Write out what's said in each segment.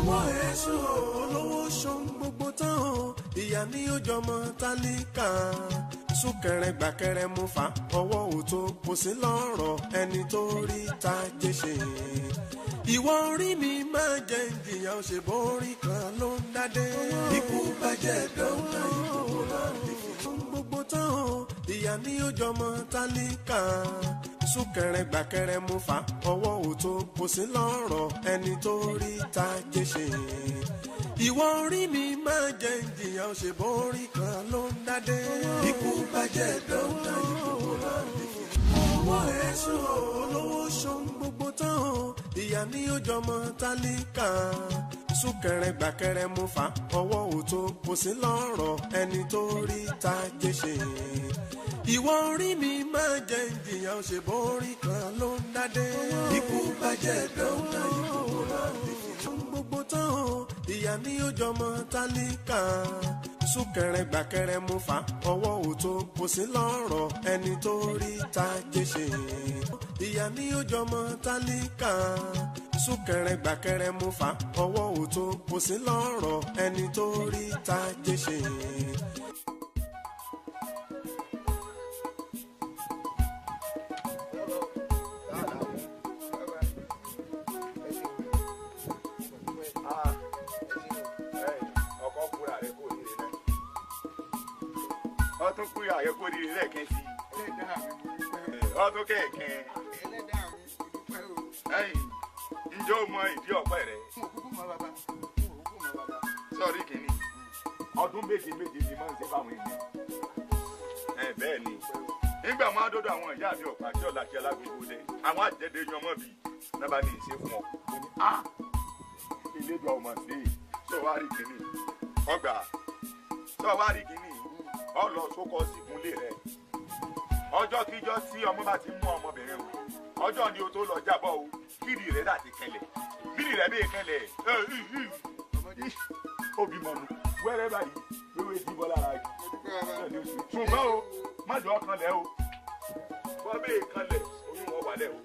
Ọwọ́ èso olówó ṣohun gbogbo tán o, ìyá ní ó jọmọ tálíkà. Súnkẹrẹ gbàkẹrẹ mú fa ọwọ́ òtó kò sí lọ́rọ̀ ẹni tó rí tajé ṣe. Ìwọ orí mi máa jẹ ìjìyà òṣèbórí kan ló ń dádé. Ikú bàjẹ́ dọ́gba ikú láti fi fún gbogbo tán o, ìyá ní ó jọmọ tálíkà. Súnkẹrẹ gbàkẹrẹ mú fa ọwọ́ òtó kò sí lọ́rọ̀ ẹni tó rí tajé ṣe. Ìwọ orí mi máa jẹ ìjìyà òṣèbórí kan ló ń dádé. Ikú bàjẹ́ dọ́gba ikú láti fi ọwọ́ èso olówó ṣohun gbogbo tán o, ìyá ní ó jọmọ tálíkà. Súnkẹrẹ gbàkẹrẹ mú fa ọwọ́ òtó kò sí lọ́rọ̀ ẹni tó rí tajé ṣe. Ìwọ orí mi máa jẹ ìjìyà òṣèbórí kan ló ń dádé. Ikú bàjẹ́ dọ́gba ikú láti fi fún gbogbo tán o, ìyá ní ó jọmọ tálíkà. Súnkẹrẹ gbàkẹrẹ mú fa ọwọ́ òtó kò sí lọ́rọ̀ ẹni tó rí tajé ṣe. Ìyá ní ó jọmọ tálíkà. Súnkẹrẹ gbàkẹrẹ mú fa ọwọ́ òtó kò sí lọ́rọ̀ ẹni tó rí tajé ṣe. Ọtún kúrò àyẹ̀kọ́ oríire lẹ́ẹ̀kan sí i. Ọtún kẹ̀kẹ́. Ẹ̀yin, ǹjẹ́ o mọ ìdí ọ̀pẹ rẹ? Sọ̀rí kìíní, ọdún méje méje ni máa ń ṣe fáwọn èèyàn. Ẹ bẹ́ẹ̀ ni, nígbà máa dọ́dọ̀ àwọn ìyá mi ọ̀pá kí ọ̀la kí alágbogbo dẹ, àwọn àjẹdẹ yan mọ́ bíi náà bá ní ìṣe fún ọ. Mo ní á ìlédùn ọmọ sí i, sọ wá rí kìíní, ọgbà, sọ wá rí kìíní. Ọlọ sókọ sígunlé rẹ ọjọ́ kíjọ́ tí ọmọ bá ti mú ọmọbìnrin o, ọjọ́ ni o tó lọ jábọ̀ o, kírì rẹ dàti kẹlẹ̀, bírì rẹ bí kẹlẹ̀ òbí mọ̀nù wẹ́rẹ́ báyìí wíwé tí bọ́ lára ṣùgbọ́n o má jọ kanlẹ̀ o, bọ́ bẹ́ẹ̀ kanlẹ̀ oyún wọn wà lẹ̀ o.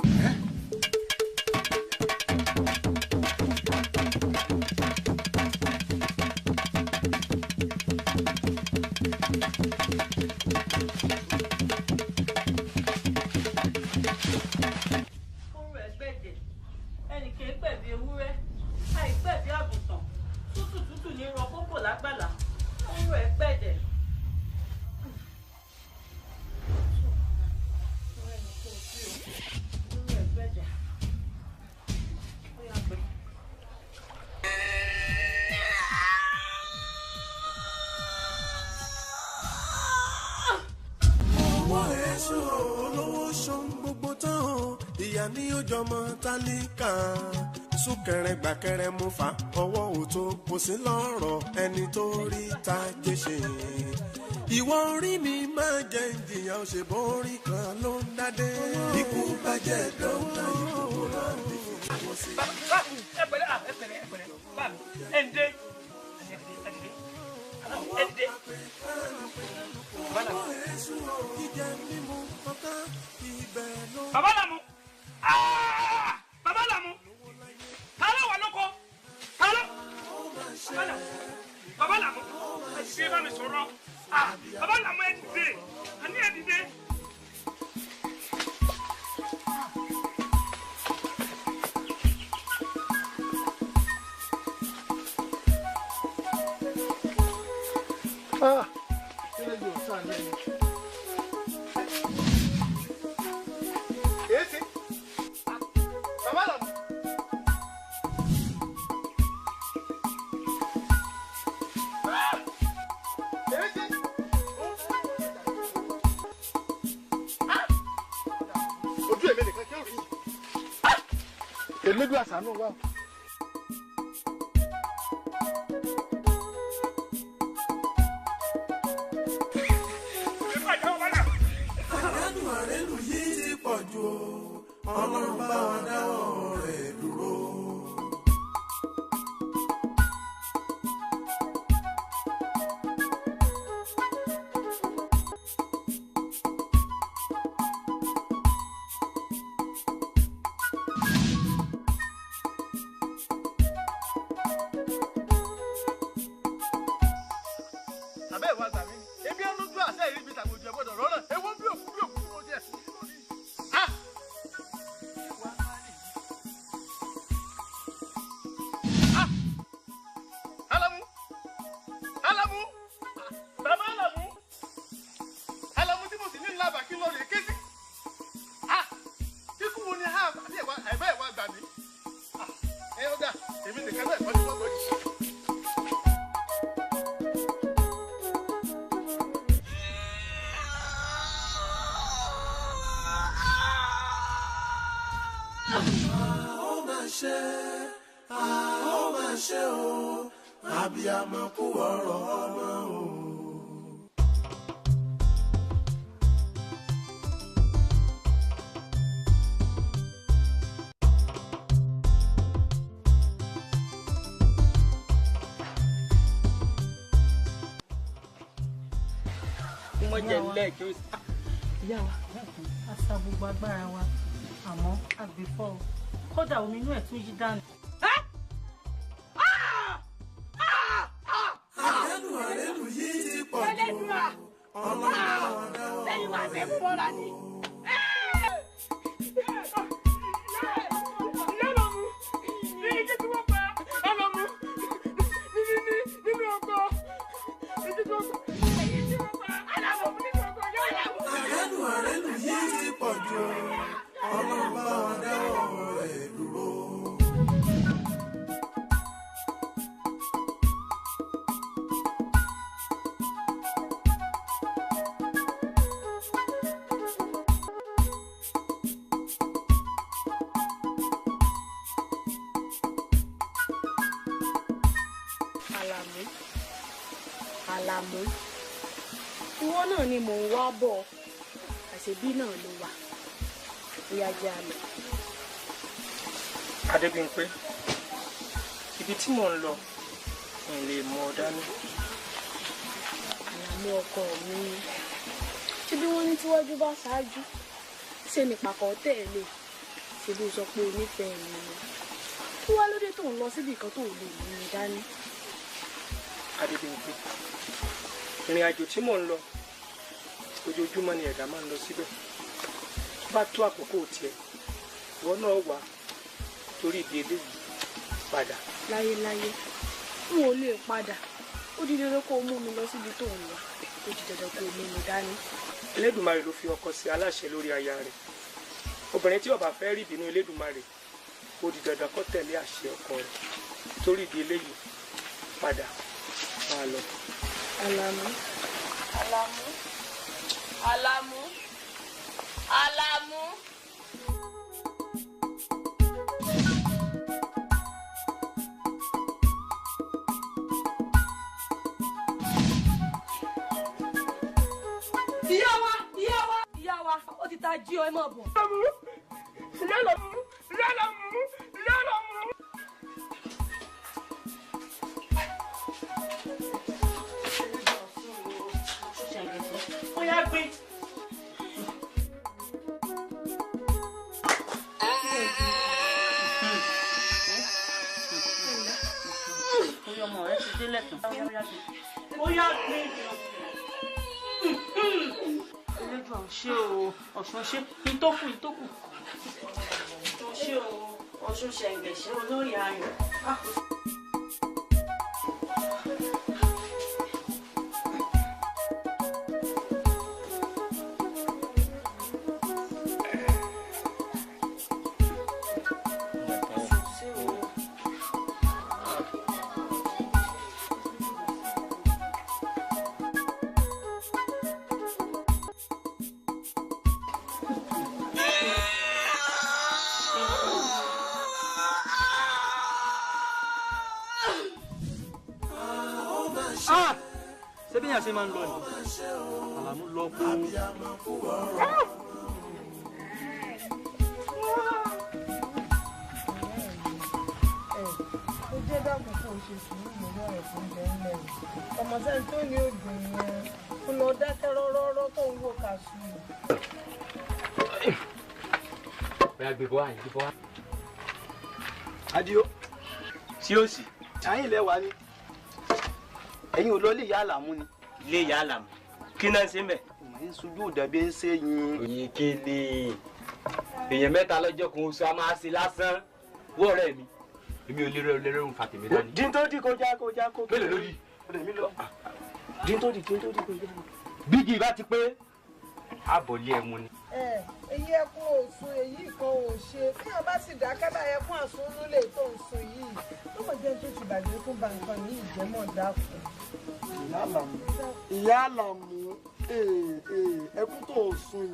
Ìyá ní ó jọmọ tálíkà. Súnkẹrẹ gbàkẹrẹ mú fa ọwọ́ òtó kò sí lọ́rọ̀ ẹni tó rí tajé ṣe. Ìwọ orí mi máa jẹ ìjìyà òṣèbórí kan ló ń dádé. Ikú bàjẹ́ dọ́gba ikú láti fi wọ́n sí. Ẹ pẹ̀lẹ́, ẹ pẹ̀lẹ́, ẹ pẹ̀lẹ́, bá mi, ẹ ń dé, ẹ dìde, ẹ dìde. Bàbá làmú. Bàbá làmú. Ta ló wà lóko? Ta ló? Bàbá làmú. Bàbá làmú. Ẹ dìde bá mi sọ̀rọ̀. Bàbá làmú ẹ dìde. Àní ẹ dìde. Elédùà àṣàánú wa. Àdánù àrélù yìí ti pọ̀ jù o, Ọlọ́run bá wa dáwọ́ rẹ̀ dúró. Àbẹ́ ìwà gbà mí ni. Ebi ẹ lójú àṣẹ ìríbi tàgbòjì ẹ gbọ́dọ̀ rọ́rọ̀. Ewo bí òkú bí òkú tí mo jẹ. Ah! Ah! Alamu! Alamu! Bàbá Alamu! Alamu tí mo sì ní ńlá bàkí lọ rè ké sí. Ah! Kíkú wo ni ha àbí ẹ̀wà ẹ̀bá ìwà gbà mí? Ah! Ẹ ọ̀dà, èmi nìkan náà ìkọ́ni wọ́n gbọ́ yìí. Ó máa ṣe, ó máa ṣe o, abiyamọ kú ọ̀rọ̀ ọmọ o. Mo jẹ lẹ́ẹ̀kí ó sì. Ìyá wa, a sa gbogbo agbára wa, àmọ́ àgbẹ̀fọ́ o. Kódà omi inú ẹ̀ tún yí dànù. Àrẹ́lù àrẹ́lù yìí ti pọ̀ jù. Ọlọ́run bá wa dáwọ́ rẹ̀ dúró. Àrẹ́lù àrẹ́lù yìí ti pọ̀ jù. Ọlọ́run bá wa dáwọ́ rẹ̀ dúró. Àlàmú, Àlàmú, ìwọ náà ni mò ń wá bọ̀, àṣebí náà ló wà, ìyá jẹ́ àlọ́. Adébímpé, ibi tí mò ń lọ n lè mú ọ dání. Àlàmú ọkọ mi, ṣé bí wọ́n ní tíwájú bá ṣáájú, ṣe ní pàkọ́ tẹ̀lé, ṣe ló sọ pé o nífẹ̀ẹ́ mi ni. Kí wá lóde tó ń lọ síbi kan tó lè mú mi dání? Adébímpé, ìrìn àjò tí mò ń lọ ojoojúmọ́ ni ẹ̀dá máa ń lọ síbẹ̀. Tó bá tó àkókò tiẹ̀, ìwọ náà wà torí ìdí eléyìí padà. Láyéláyé, n ò lè padà. Ó di dandan kó o mú mi lọ síbi tó ń lọ. Ó di dandan kó o mú mi dání. Elédùmarè ló fi ọkọ sí aláṣẹ lórí aya rẹ̀. Obìnrin tí ó bá fẹ́ rí ìbínú Elédùmarè, ó di dandan kó tẹ̀lé àṣẹ ọkọ rẹ̀. Torí ìdí eléyìí padà máa lọ. Àlàmú. Àlàmú. Àlàmú. Àlàmú. Ìyá wa, ìyá wa, ìyá wa, ó ti ta jí ọ, ẹ máa bọ̀. Ó yá gbé. Orí ọmọ rẹ ti délẹ̀ tán. Ó yá gbé. Elédùà ò ṣe o, Ọ̀ṣun ṣe, ìtókù ìtókù. Ọ̀ṣun ṣe o, Ọ̀ṣun ṣẹ̀ǹgẹ̀ṣẹ̀ olóyè ayọ̀. Ṣé bí yàn ṣe máa ń lọ ni? Àlàmú lọ kó. Ó jẹ́ dákun kó o ṣe sùúrù lórí ọ̀rọ̀ tó ń bẹ ńlẹ̀ o. Ọmọ sẹ́ni tó ní ògùn yẹn, ó lọ dákẹ́ rọ́rọ́rọ́ tó ń wò kàṣù. Bóyá gbé bọ́ àyè gbé bọ́. Adio, Tí ó sì. àyìn ilẹ̀ wa ni. Ẹ̀yin ò lọ lè yá Àlàmú ni. Ilé ìyá Àlàmú kí náà ṣe ń bẹ̀. Màá ń sojú òdàbí ń ṣe yín. Oyin kele èèyàn mẹ́ta lọ́jọ́ kan oṣù a máa ṣe lásán wọ́ ọ̀rẹ́ mi èmi ò lérò lérò ń fa tèmi dání. Dín tó di kọjá kọjá kó. Mélòó ló di? Dín tó di kọjá. Bígì bá ti pé àbọ̀lé ẹmu ni. Èyí ẹkún òsùn èyí kan ò ṣe bí wọn bá sì dákẹ́ bá ẹkún àsunú lè tó ń sun yìí ló mọ̀ jẹ́ tó ti bàjẹ́ fún bàǹkan ní ìjẹ́mọ̀ dákun. Ìyá Àlàmú ẹkún tó sun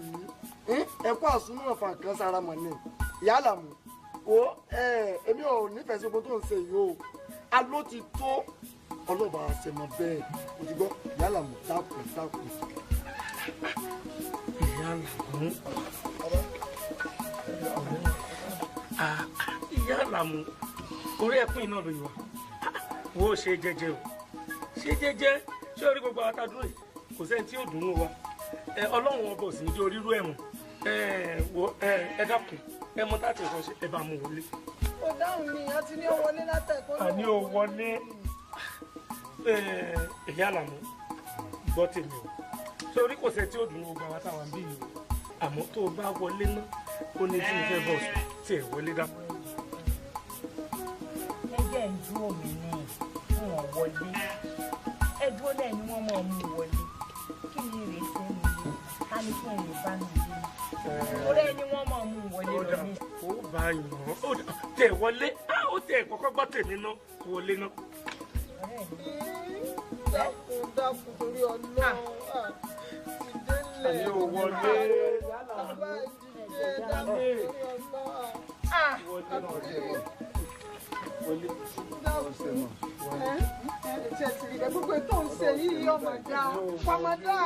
yìí ẹkún àsunú ọ̀fà kan sára mọ̀ ni. Ìyá Àlàmú o èmi ò nífẹ̀ẹ́ sí ogun tó ń ṣe yìí o aló ti tó ọlọ́ba àṣẹmọ bẹ́ẹ̀ o ti gbọ́. Ìyá Àlàmú dákun dákun. Ìyá Àlàmú Ìyá Àlàmú orí ẹkún iná ló yọ wo ṣe jẹ́jẹ́ o ṣe jẹ́jẹ́ ṣé orí gbogbo àwọn atadúró yìí kò sẹ́ni tí yóò dùn ún wa Ọlọ́run ọba ò sì ní jẹ́ orírú ẹ̀wọ̀n ẹ dákun ẹ mọ tá a ti kàn ṣe ẹ bá mú wọlé. Ó dáhùn ni a ti ní ó wọlé látẹ̀kọ́ náà. Àní ó wọlé. Ìyá Àlàmú gbọ́ tèmi o ṣé orí kò sẹ́ni tí yóò dùn ún gbogbo àwọn táwọn bí yìí o àmọ́ tó o bá wọlé náà ó ní tí mo fẹ́ bọ̀ sùn tí ẹ wọlé dá. Ẹ jẹ́ ń dúró mi ní fún wọn wọlé ẹ dúró lẹ́yìn wọ́n mọ̀ mú wọlé kí ni ìrètí mi ní ká ní fún ẹ̀yìn bá mi dé ọ̀rẹ́ ni wọ́n mọ̀ mú wọlé lọ ní. Ó bá yàn ó tẹ̀ wọlé ó tẹ̀ kọ́kọ́ gbọ́ tèmi náà wọlé náà. Dákun dákun torí Ọlọ́run àní ò wọlé. Gbogbo ètò ń ṣe yìí ọmọ dá ọmọ dá.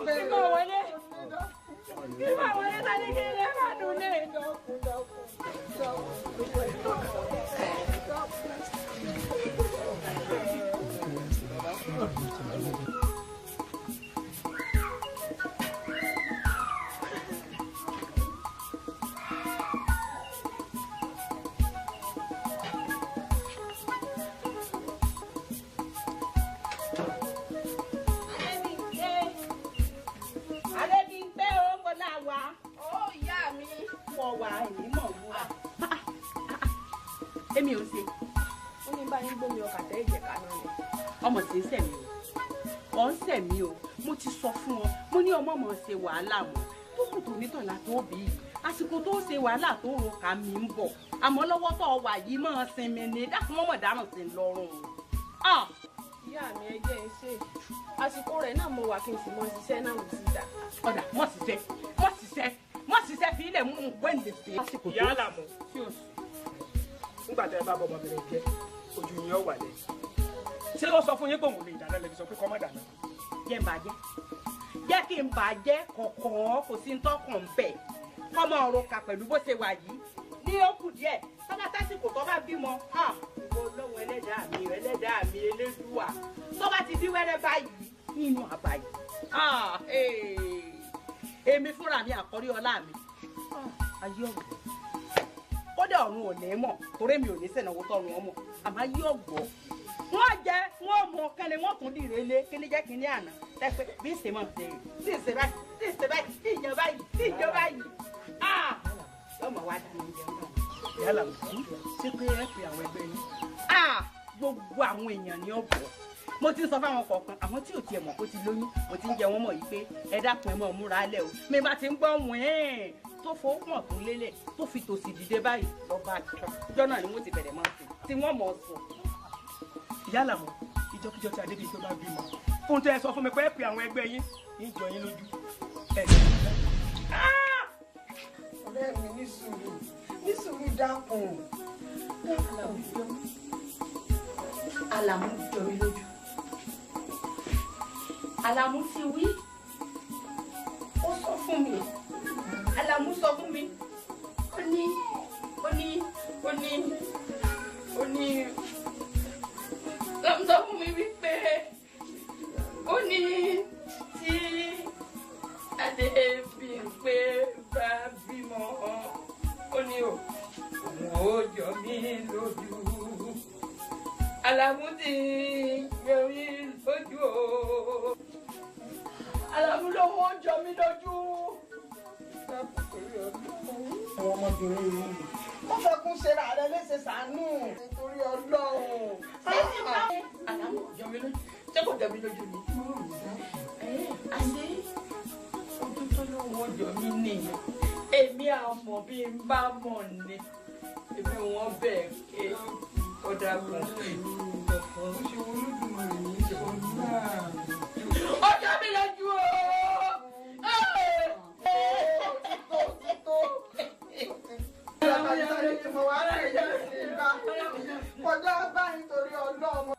Kíkọ̀ wọlé kíkọ̀ wọlé tani kí ilé má dùn ní. Adébímpé ó ń bọ́lá wa. Ó ìyá mi. Wọ̀ wá èmi mọ̀ wúrà. Èmi ò ṣe. Ó ní báyìí gbómi ọkà tẹ́ ìjẹ̀ka náà ni. Ọmọ tí ń sẹ̀mí o. Ọ̀ ń sẹ̀mí o. Mo ti sọ fún ọ. Mo ní ọmọ mọ̀ ṣe wàhálà mọ́. Tó kù tó nítọ̀lá tó bí yìí. Àsìkò tó ṣe wàhálà tó ro ká mi ń bọ̀. Àmọ́ lọ́wọ́ tó wà yìí máa sinmi ni. Dákun mọ́mọ́ dáràn sí i lọ́rùn. Ìyá mi ẹ jẹ́ ń ṣe. Àsìkò rẹ̀ náà mo wà kí n sì mọ ṣiṣẹ́ náà ò sí dà. Ọ̀dà mọ̀ ṣiṣẹ́ mọ̀ ṣiṣẹ́ mọ̀ ṣiṣẹ́ fi ilẹ̀ mú un wẹ́ǹdè sí. Ìyá Àlàmú nígbà tẹ́ ẹ bá bọ ọmọbìnrin jẹ́ ojú yín ó wà lẹ. Ṣé ó sọ fún yín pé òun lè dáná lẹbi sọ pé kọ́ má dáná. Jẹ́ ń bàjẹ́ jẹ́ kí n bàjẹ́ kọ̀ọ̀kan kò sí ń tọkàn bẹ̀ kọ́mọ ọ̀rọ̀ kà pẹ̀lú bó ṣe wà yìí ní ó kù díẹ̀ tọ́ba tásìkò tó bá bímọ ìwọ Ọlọ́run ẹlẹ́dàá mi ẹlẹ́dàá mi elédùà tọ́ba ti bí wẹ́rẹ́ báyìí nínú àbá yìí èmi fúnra mi àkọ́rí ọlá mi ayé ọ̀gbọ́n kódà ọ̀run ò ní mọ̀ torí mi ò ní sẹ̀nàwó tọrùn ọmọ àmọ́ ayé ọ̀gbọ́n wọ́n jẹ wọ́n mọ kẹ́ni wọ́n tún dìre lé kíní jẹ́ kíní àná tẹ́pẹ́ bí ìsè mọ̀ ṣe tí ìsè báyìí tí ìsè báyìí tí ìjọ báyìí tí ìjọ báyìí yọmọ wá dá oúnjẹ náà. Ìyá Àlàmú ṣé pé ẹ pe àwọn ẹgbẹ́ yín. Gbogbo àwọn èèyàn ni ó bọ̀ mo ti ń sọ fáwọn kọ̀ọ̀kan àwọn tí ò tiẹ̀ mọ̀ kó ti lóyún mo ti ń jẹ wọ́n mọ̀ yìí pé ẹ dákun ẹ mọ̀ múra lẹ̀ o mi bá ti ń gbọ́ wẹ́ẹ̀n tó fowó pọ̀ tó lélẹ̀ tó fi tòsì dìde báyìí lọ́ba àjọ náà ni wọ́n ti bẹ̀rẹ̀ máa sùn tí wọ́n mọ̀ sùn. Ìyá Àlàmú ìjọkíjọ tí Adébímpé bá bímọ fún tẹ ẹ sọ fún mi pé ẹ pe àwọn ẹgbẹ́ yín ń jọ yín lójú ẹ. Ọ̀rẹ́ mi ní sùúrù ní sùúrù dákun. Àlàmú jọ mí lójú. Àlàmú ti wí ó sọ fún mi Àlàmú sọ fún mi ó ní ó ní ó ní ó ní Àlàmú sọ fún mi wípé ó ní tí Adébímpé bá bímọ ó ní òun ó Ó jọ mí lójú. Àlàmú ti jọ mí lójú o. Àlàmú lówó jọ mí lójú. Àwọn ọmọbìnrin yìí wọ́n fẹ́ kún ṣe ra rẹ léṣe ṣàánú nítorí Ọlọ́run. Àlàmú jọ mí lójú. Ṣé kò jọ mí lójú ni? Àṣé ojú tó lówó jọ mí nìyẹn. Èmi àmọ̀ bí n bá mọ̀ ni. Èmi wọn bẹ̀ ẹ́ ọ̀dà kan. Ó jọ mí lójú o. Kọjá báyìí torí Ọlọ́run.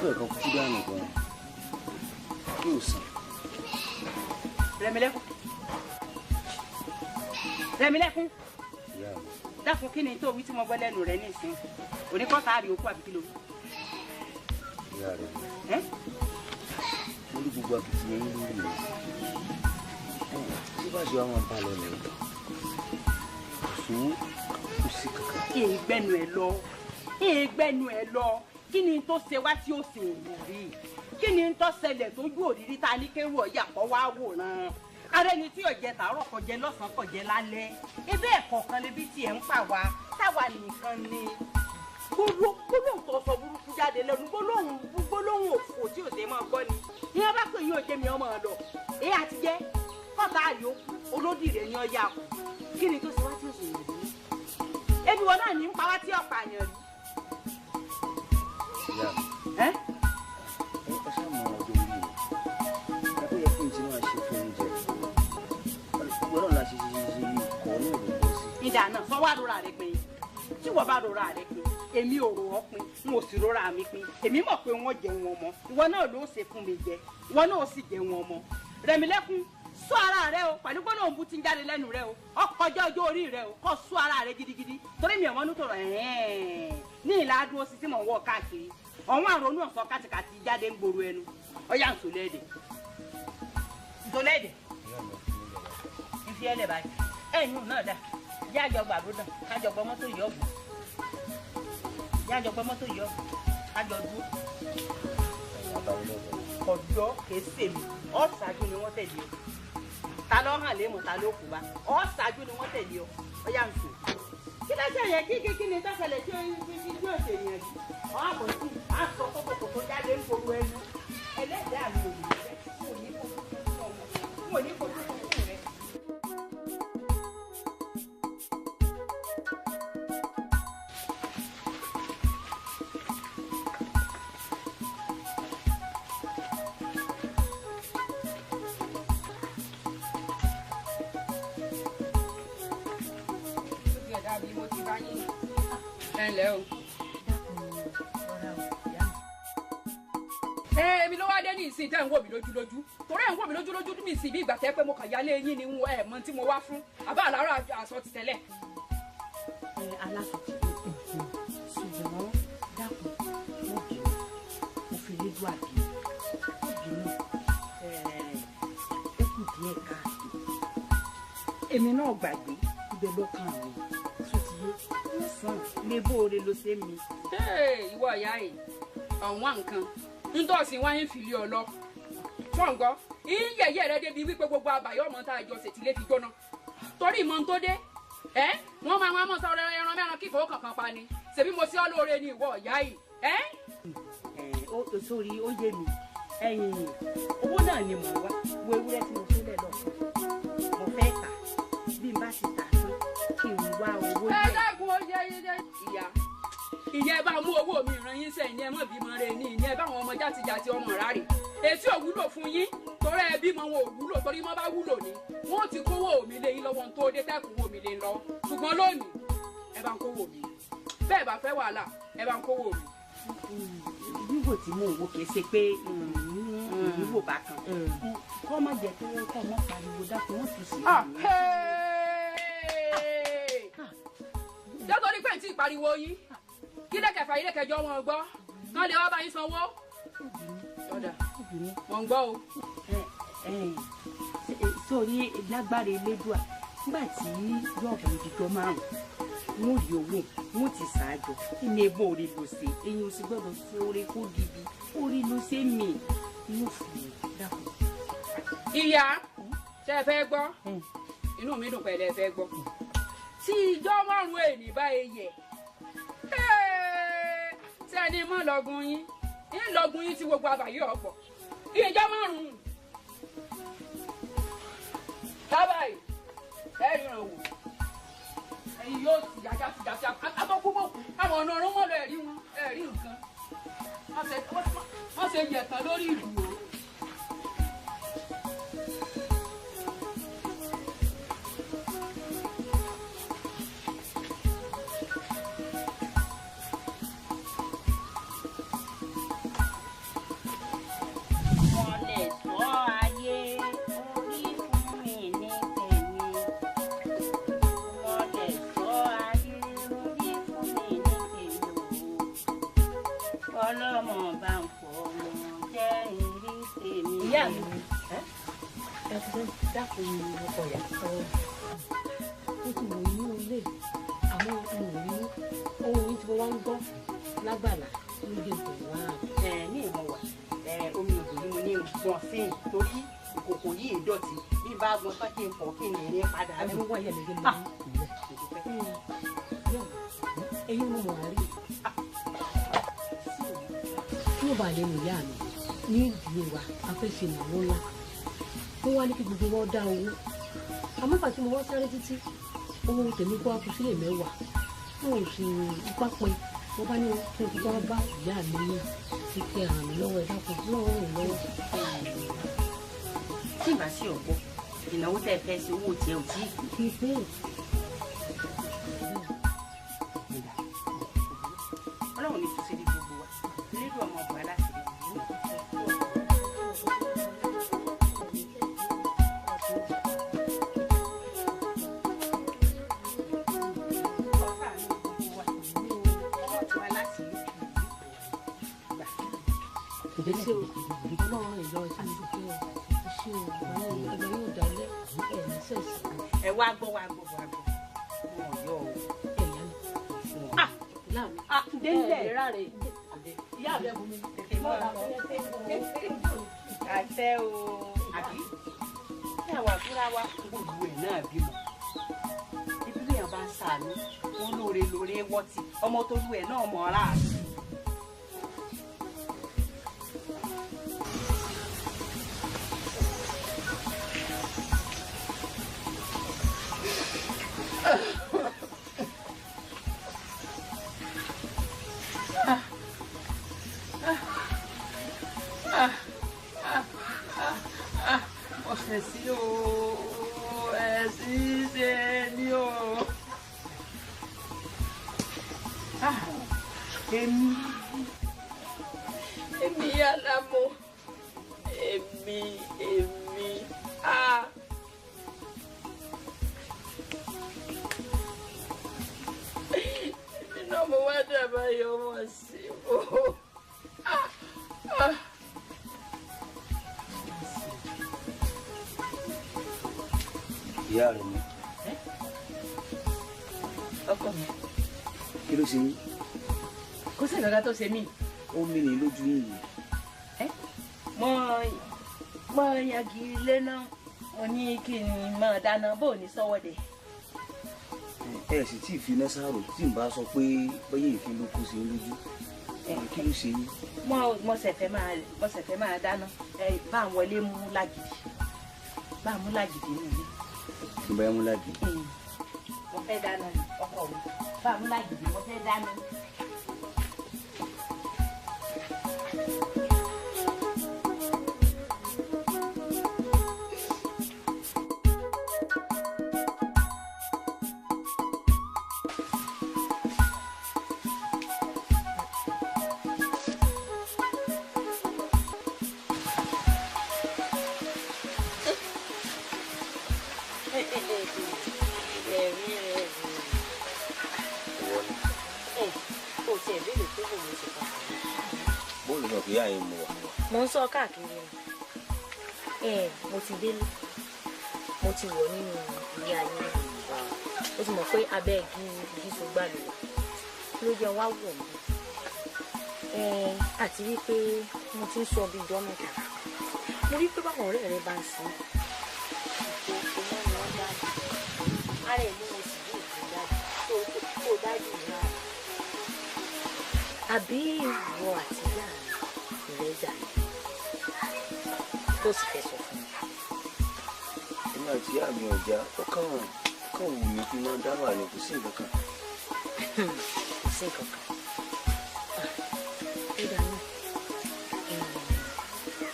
Fẹ́ kan kú dànù gan yóò sàn. Rẹ̀mílẹ́kún. Rẹ̀mílẹ́kún. Dákun, kí ni tó wí tí mo gbọ́ lẹ́nu rẹ nísìnyí? Oníkọ́ta àrí okú àbí kí ló wí? Ìyá rẹ̀, mo ní gbogbo akitiyan yín lórí rẹ̀. Tí bá ṣe wá máa bá lọ nìyẹn, kò sówó, kò sí kankan. Ìgbẹ́nu ẹ̀ lọ, ìgbẹ́nu ẹ̀ lọ. Kí ni tó ṣe wá tí ó sì wò rí? Kí ni tó ṣẹlẹ̀ tójú òrìrí ta ní kéwù ọ̀yà kọ́ wá wòran? Ara ẹni tí ọ̀jẹ̀ tàárọ̀ kò jẹ lọ́sàn-án kò jẹ lálẹ́. Ebe ẹ̀kọ́ kan lébi tí ẹ̀ ń pa wá, táwa nìkan ni. Gbólóhùn tó sọ burúkú jáde lẹ́nu, gbólóhùn òfò tí ò ṣe máa gbọ́ ni. Ìyẹn bá pè yín òjé mi ọmọ ọ̀dọ̀. Èyí àti jẹ́ kọ́ta àyò olódì rẹ̀ ni ọ̀yà kù. Kí ni tó ṣe wá tí ò sì wò rí? Ebi wọn náà ní ń pa wá tí ọ̀pá àyàn rí. Ìyá mi, ẹ ṣáà mọ ọjọ́ orí mi. Ẹ ó yẹ kí n ti máa ṣe fún oúnjẹ. Gbogbo náà la ṣe ṣe ṣe ikọ̀ náà ló bọ́ sí. Ìdá náà sọ wá rora rẹ pin. Tí wọ́n bá rora rẹ pin, èmi ò rò ọ́ pin, n ò sì rora mi pin. Èmi mọ̀ pé wọ́n jẹ wọn mọ́. Ìwọ náà ló ṣe fún mi jẹ. Ìwọ náà ó sì jẹ wọn mọ́. Rẹ̀mílẹ́kún, sọ ara rẹ o, pẹ̀lú gbọ́dọ̀ òun bú ti ń jáde lẹ́nu rẹ o. Ọkọjá ọjọ́ orí rẹ o, kọ́ sọ ara rẹ gidigidi. Torí mi ò mọ́nú tọrọ ẹ̀ẹ́n. Ní ìlà adúró sí tí mò ń wọ̀ káàkiri. Ọ̀wọ́n àrònú ọ̀sán kàtìkàtì jáde ń gbòòrò ẹnu. Ọ̀yà ń sòlẹ́ẹ̀dẹ̀. Sòlẹ́ẹ̀dẹ̀. Ìfi ẹlẹ̀ báyìí. Ẹ̀yìn náà dà. Yájọ gbàdúrà, kájọ gbọ́ mọ́tò yìí ọ̀gbọ̀n. Yájọ gbọ́ mọ́tò yìí ọ̀gbọ̀n. Kájọ dúró. Ọ̀dọ́ kìí sèmi. Ọ̀ṣáájú ni wọ́n tẹ̀lé o. Ta ló hàn lémọ̀, ta ló kù bá. Ọ̀ṣáájú ni wọ́n tẹ̀lé o. Ọ̀yà ń sùn. Kí ló ṣe yẹn? Kí ni tọ́sẹ̀lẹ̀ tí ó ń fi tí ó ṣe yẹn rí? Ọ̀hún àbọ̀ sí aṣọ kókòkò jáde ń forú ẹnu. Ẹlẹ́dàá mi ò ní fẹ́. N ò ní fojú fún ọmọ. N ò ní fojú fún rẹ. Ẹ o. Èmi ló wá dé ní ìsìn tẹ́ ń wò mí lójúlójú. Torí ẹ̀ ń wò mí lójúlójú mi sì bí ìgbà tẹ́ pé mo kàn yálé yín ni ẹ mọ tí mo wá fún. Àbá àlárọ̀ aṣọ ti tẹ́lẹ̀. Aláṣọ ti dé. Ṣùgbọ́n dákun, mo bínú. Mo fi lédú àbí. Mo bínú. Ó kù díẹ̀ káàtó. Èmi náà gbàgbé ibẹ̀ lọ́kàn mi. Lè bóore ló ṣe mi. Ìwọ ìyá yìí, ọ̀wọ́n nǹkan ntọ́sí wáyé ń fìlí ọ lọ. Ṣọ̀ǹgọ́, ìyẹ̀yẹ́ rẹ débi wípé gbogbo àbàyọ̀ ọmọ tá a jọ ṣètìlé fi jóná. Torí ìmọ̀ tó dé, wọ́n máa wọ́n mọ̀ sọ̀rọ̀ ẹran mẹ́ran kíkọ́ kankan pa ni. Ṣèbí mo sí ọ lóore ni ìwọ ìyá yìí. Sórí ó yé mi, ẹ̀yìn owó náà ni mò ń wá. Wo ewúrẹ́ tí mo fẹ́ lọ, mo fẹ́ tà. Bí n bá ti tà tán, kí n wá owó jẹ. Ẹ dákun ó yẹ yẹ ìyá. Ìyá ẹ bá mú owó mi ràn yín sẹ́yìn, ẹ mọ̀ bímọ rẹ ní ìyẹn báwọn ọmọ játijàti ọmọ rárẹ̀. Èsì ò wúlò fún yín torí ẹ bímọ wọn ò wúlò torí wọn bá wúlò ní wọn ti kówó mi lé yín lọ́wọ́ tó dé tẹ́kùn wò mí lé lọ ṣùgbọ́n lónìí ẹ bá ń kówó mi bẹ́ẹ̀ bá fẹ́ wàhálà ẹ bá ń kówó mi. Wíwò tí mò ń wò kìí ṣe pé ìwò bá kan kọ́ má jẹ́ pé kọ́ mọ́ pariwo dákun wọ́n tún sí i. Nítorí pé tí ìpariwo yín kí lẹ́kẹ̀fà ilé kẹjọ wọn gbọ́ kán lè wá bá yín sanwó. Ọ̀dà mò ń gbọ́ o. Sórí lágbára Elédùà nígbà tí yóò bá ìdíjọ́ márùn-ún wọn ò rí owó wọn ti ṣáájọ kí ni ebó orí ló ṣe eyín o sì gbọ́dọ̀ ṣe orí kó dibi orí ló ṣe mí inú fún mi dákun. Ìyá ṣe é fẹ́ gbọ́ inú mi dùn pẹ̀lẹ́ fẹ́ gbọ́ tí ìjọ márùn-ún ènì bá e yẹ tí ẹni mọ́ lọ́gùn yín ń lọ́gùn yín tí gbogbo àbàyè ọ̀pọ̀ ìjọ márùn-ún tábàyì ẹ ríran wò ẹ̀yin yóò sì yájá sí yájá abọ́kúbọ̀kú àwọn ọ̀nà ọ̀run mọ́ lọ ẹ̀rí wọn ẹ̀rí nǹkan wọ́n ṣe yẹ̀tàn lórí ìlú o. Dákun ọkọ ìyá. Mo ti wò inú ilé àmọ́ mo ò rí ohun yìí tí mo wá ń gbọ́ lágbàlá ló dé bò wá. Ní ìmọ̀ wà omi odò yìí mo ní gbọ̀n sí i torí ìkòkò yìí dọ̀tí bí bá gbọ́n tán kí n fọ̀ kí n lè ní padà. Ẹ mú wáyé mi dé mọ́ ẹ̀yin mo mọ̀ àárí. Tí mo bá lè nù ìyá mi ní ìdílé wa a fẹ́ ṣe ìnáwó ńlá wọ́n wá ní kí gbogbo wọn dá owó àmọ́ ìgbà tí mo wá sáré títí owó tèmi kó akú sílẹ̀ mẹ́wàá wọn ò sì ipá pin mo bá ní kí n kúkọ́ bá ìyá mi ní kíkẹ́ ràn mí lọ́wọ́ ẹ dákun lọ́wọ́ ràn mí lọ́wọ́. Tí ìbá sí ọ̀pọ̀ ìnáwó tẹ́ fẹ́ ṣe owó tiẹ̀ ò tí ì pé. Ọlọ́run ní túnṣe ní gbogbo wa lédùn ọmọ ọgbà láti rí. Ṣé o Ọlọ́run ìlọ ẹsẹ mi dúpẹ́ o ṣé o àgbà yóò dalẹ̀ ẹ ní sẹsì. Ẹ wá gbọ́ wá gbọ́ wá gbọ́ wọn ò yọ o. Ẹ̀yà mi ìyá mi délẹ̀ ìyá mi ẹ̀bùn mi. Àṣẹ o àbí kí àwọn àbúrò wa gbogbo ẹ̀ náà bímọ ibi bí èèyàn bá ń sàánú wọn lóore lóore wọ́tì ọmọ tó lù ẹ̀ náà mọ̀ ọ́ láàánú. Ẹ̀sìn o, ẹ̀sìn ṣe ni o. Èmi Àlàmú, èmi. Èmi náà mo wá dábàá yọ ọmọ sí o. Ìyá rẹ ni. Ọkọ mi. Kí ló ṣe yín? Kò sí nǹkan tó ṣe mí. Ó mì ní lójú yín yìí. Mo yangi ilé náà mo ní kí n máa dáná bó ní sọ́wọ́ dé. Ẹ sì tí ì fi iná sáàrò tí n bá sọ pé bóyá ìfín ló kó sí i lójú. Kí ló ṣe yín? Mo ṣẹ̀fẹ̀ máa dáná bá ń wọlé mú lágìdì bá mú lágìdì nílé. Kí n bá mú lágìdì. Mo fẹ́ dáná ni ọkọ mi bá mú lágìdì mo fẹ́ dáná. Pé àyè mo wà. Mo ń sọ káàkiri ni. Mo ti délé. Mo ti wọ̀ nínú ilé ayé mi. Ó ti mọ̀ pé abẹ́ igi sọgbà ló wà. Ló jẹ́ wá wọ̀ mí. Àti wípé mo ti ń sọ bí ijọ́ mẹ́ta. Mo rí pé báwọn ọ̀rẹ́ rẹ bá ń sin. Ara ẹ̀ ló mo sì dé ìtújáde tó dájú náà. Àbí ìwọ àti ìyá mi rẹ jà ní tó sì fẹ́ sọ fún mi. Èmi àti ìyá mi ọjà ó kàn wù mí kí n máa dá wà ní kò sí nǹkan kan. Kò sí nǹkan kan. Ó dáná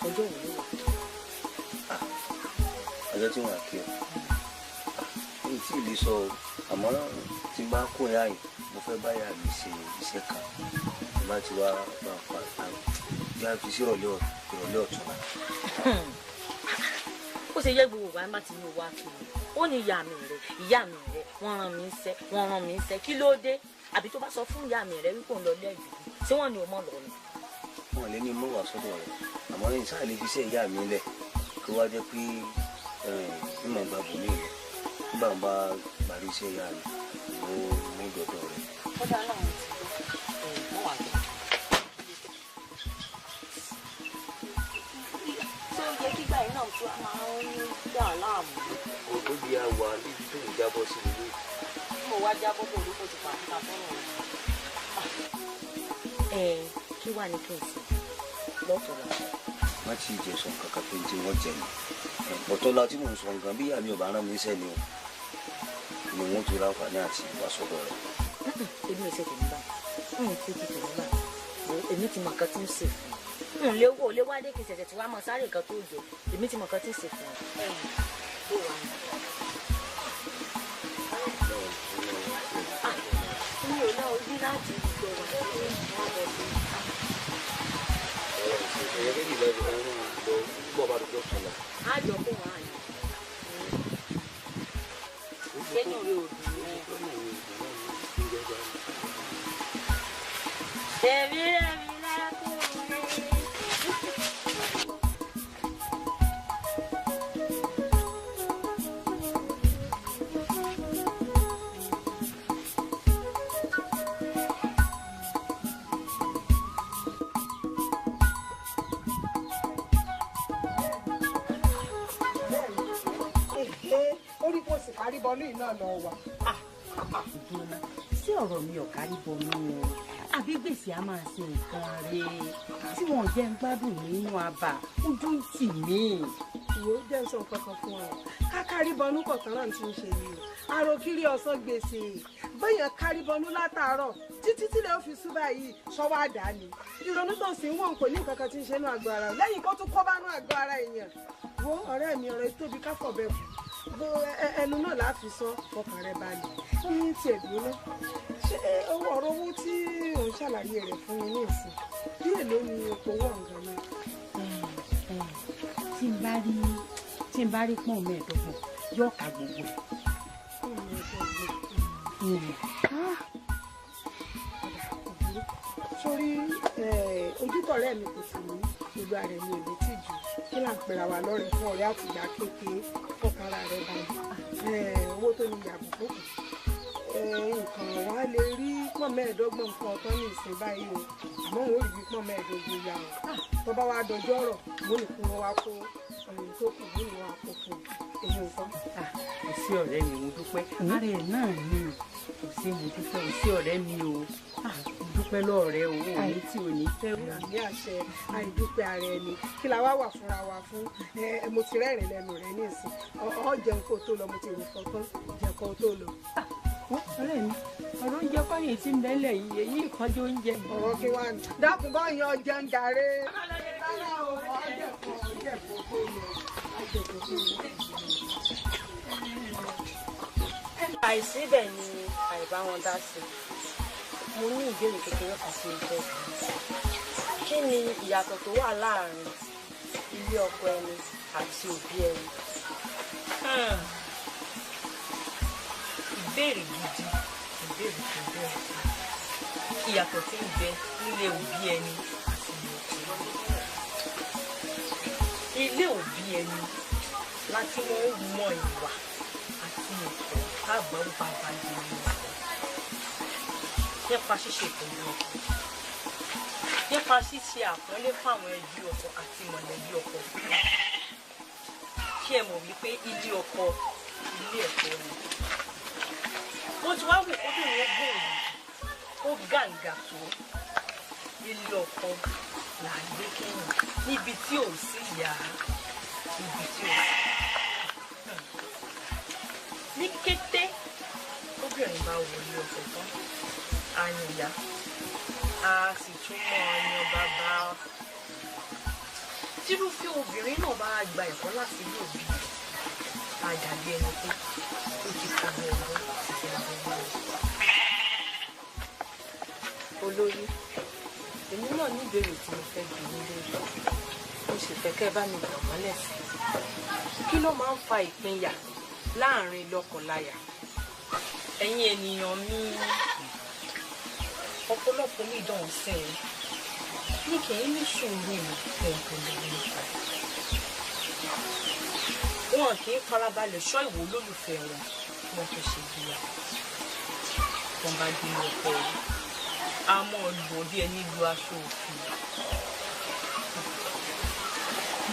ọjọ́ wo ló wà? Ọjọ́ tí wọ́n á kí ọ. Mi tí ì lè sọ o, àmọ́ tí bá kó ìyá yìí mo fẹ́ bá ìyá mi ṣe iṣẹ́ kan. Mo bá ti wá bá pa bí a fi sí ìrọ̀lẹ́ ọ̀tún. Ó ṣe yẹ gbogbo wa má ti ní owó àkìlọ̀. Ó ní ìyá mi rẹ̀, wọ́n rán mi ń ṣẹ́, wọ́n rán mi ń ṣẹ́. Kí ló dé? Àbí tó bá sọ fún ìyá mi rẹ̀ wípé òun lọ lẹ́yìn, ṣé wọ́n ní o mọ̀ lọ ni? Wọ́n lé ní mọ́ wà sọ́dọ̀ rẹ̀, àmọ́ ní sáà lè fi iṣẹ́ ìyá mi lẹ̀ kó wá jẹ́ pé mímọ̀ gba bòmí rẹ̀. Nígbà wọn bá parí iṣẹ́ ìyá mi, mo mú dọ̀dọ̀ rẹ̀. Ó dáa náà mo ti gbọ́, mọ́ wà gbọ́. Ṣé ó yẹ kí ìgbà yìí náà tún máa ń dà láàmú? Ó bí a wà níbi tó ń jábọ́ sí ilé. Mo wá jábọ́ bò ló kó ti pàdé ká fọ́rọ̀ rẹ̀. Kí wàá ní kí n sè lọ́tọ̀ lọ. Má ti jẹ sọ kankan pé tí wọ́n jẹ ní. Ọ̀tọ̀ la tí mò ń sọ nǹkan bí ìyá mi ò bá rán mi sẹ́ni o. Ni wọ́n ti ráǹfààní àti wá sọ́dọ̀ rẹ̀. Èmi ò ṣe tèmi báyìí. N ò ṣe ti tèmi báyìí. Èmi ti mọ nǹkan tí ń ṣe fún un. N lè wò lé wádé kí n ṣẹ̀ṣẹ̀ tí wàá mọ sáré nǹkan tó jẹ. Èmi ti mọ nǹkan tí ń ṣe fún un. Mi ò náà ojú láti gbọ̀ wá ní ọ̀bọ̀ sí. Ẹ̀yẹ́ méjì lọ́dún ẹ̀rọ lọ gbọ́ bá dúdú ọ̀tún lọ. Á jọ kó wọn àyè. Sẹ́nu rẹ̀ ò dùn ún. Èmi rẹ̀ mi lákùnrin. Orí kò sì kárí bọnú iná lọ wà. Ṣé ọ̀rọ̀ mi ò kárí bọnú o? Àbí gbèsè á máa ṣe nǹkan rẹ̀ tí wọ́n jẹ́ ń gbádùn nínú abà ojú ń tì mí. Ìwé jẹ́ sọ nǹkan kan fún ọ. Kákárí bọnú kọ̀ọ̀kan náà ti ń ṣe ni o. Àròkiri ọ̀sán gbèsè. Bẹ́yàn kárí bọnú látàárọ̀ títí tílẹ̀ ó fi sú báyìí sọ́wọ́ àdá ni. Ìrònú tó sì ń wọ̀n kò ní nǹkan kan tí ń ṣe nínú àgọ́ ara. Lẹ́yìn kó tún kó bá nú àgọ́ ara èèyàn. Wo ọ̀rẹ́ mi ọ̀rẹ́ tóbi káfọ̀ bẹ́ẹ̀ kù. Ẹnu náà la fi sọ ọkàn rẹ balẹ̀ ní tiẹ̀ dúró. Ṣé ọ̀rọ̀ owó tí ò ń ṣàlàyé rẹ̀ fún mi ní ìsìn bí èló ni owó ọ̀gá náà? Tí n bá rí pọ́n 25 yóò ká gbogbo ẹ̀. Sórí ojútọ̀rẹ́ mi kò sì ní gbogbo ààrẹ mi ò ní tìjú kí là ń pera wa lọ́rẹ̀ fún ọ̀rẹ́ àtìgbà kékeré fọkàn ara rẹ balẹ̀. Owó tó ní yàgò fókù nǹkan wa lè rí pọ́n 25 nǹkan ọ̀tọ́ ní ìsìn báyìí o, àmọ́ òun ò rí pọ́n 15 yà o. Tó bá wá dọjọ́ ọ̀rọ̀ mo ní kí wọ́n wá kó ọ̀rìn tó kù mo ní wọ́n á kó fún un èyí nǹkan. Kò sí ọ̀rẹ́ mi, mo dúpẹ́. Ara ẹ̀ náà ni kò sí, mo dúpẹ́. Kò sí ọ̀rẹ́ mi o, mo dúpẹ́ lọ́ọ̀rẹ́ o, òní tí ò ní fẹ́. Àmì àṣẹ àìdúpẹ́ ara ẹni kí la wá wà fúnra wa fún. Mo ti rẹ́rìn lẹ́nu rẹ ní ìsìn. Ọ jẹun kó tó lọ, mo ti rò fọkàn jẹun kó tó lọ. Ọ̀rẹ́ mi, ọ̀rọ̀ oúnjẹ kọ́yìn tí ń bẹ́lẹ̀ yìí, èyí ìkọjú oúnjẹ. Ọ̀rọ̀ kí wá ní. Dákun bá yan jẹun jàre. Rárá o, ọjọ́ kó tó lọ. Ọjọ́ kó tó lọ. Àìsíbẹ̀ ni àìbá wọn dá sí. Mo ní ìbéèrè kékeré kan sí ìfẹ́. Kí ni ìyàtọ̀ tó wà láàrin ilé ọkọ ẹni àti òbí ẹni? Ìbéèrè gidi, ìbéèrè tó bẹ̀rẹ̀. Ìyàtọ̀ tí ń bẹ nílé òbí ẹni àti ilé ọkọ. Ilé òbí ẹni láti wọ́n mọ ìwà àti ẹ̀kọ́ káàbọ̀ bàbá yìí nípa ṣíṣe ìtọ́jú ọkọ, nípa ṣíṣe àpọ́nlé fáwọn ẹbí ọkọ àti mọ̀lẹ́bí ọkọ. Kí ẹ mọ̀ wípé ilé ọkọ ilé ẹ̀kọ́ ni. Mo ti wá wò kóbìnrin ó gbòòrò ó gàǹgà tó ilé ọkọ là ń gbé kẹ́yìn níbi tí ò sí ìyá, ibi tí ò sí. Ní kété obìnrin bá wọlé ọkọ tán, á yan ìyá, á sì tún mọ yan bàbá. Tírúfẹ́ obìnrin náà bá gba ẹ̀kọ́ láti ilé òbí, á dàbí ẹni pé ó ti kọ́ ọmọ ọgbọ́n àti ọgbọ́n. Olórí, èmi náà ní ìbéèrè tí mo fẹ́ bi yín lórí, mo sì fẹ́ kẹ́ ẹ bá mi tàn mọ́lẹ̀ sí i. Kí ló máa ń fa ìpínyà láàrin lọ́kọláya? Ẹ̀yin ènìyàn mi, ọ̀pọ̀lọpọ̀ mi dán sẹ́ ẹ ní kì í ní sùúrù ohun tó lè nípa. Wọn kì í farabalẹ̀ ṣọ́ ìwò olólùfẹ́ wọn kí wọ́n tó ṣe ìgbéyàwó. Wọ́n bá gbé ọkọ rẹ̀, a mọ̀ lù bí ẹni lu aṣọ òfin.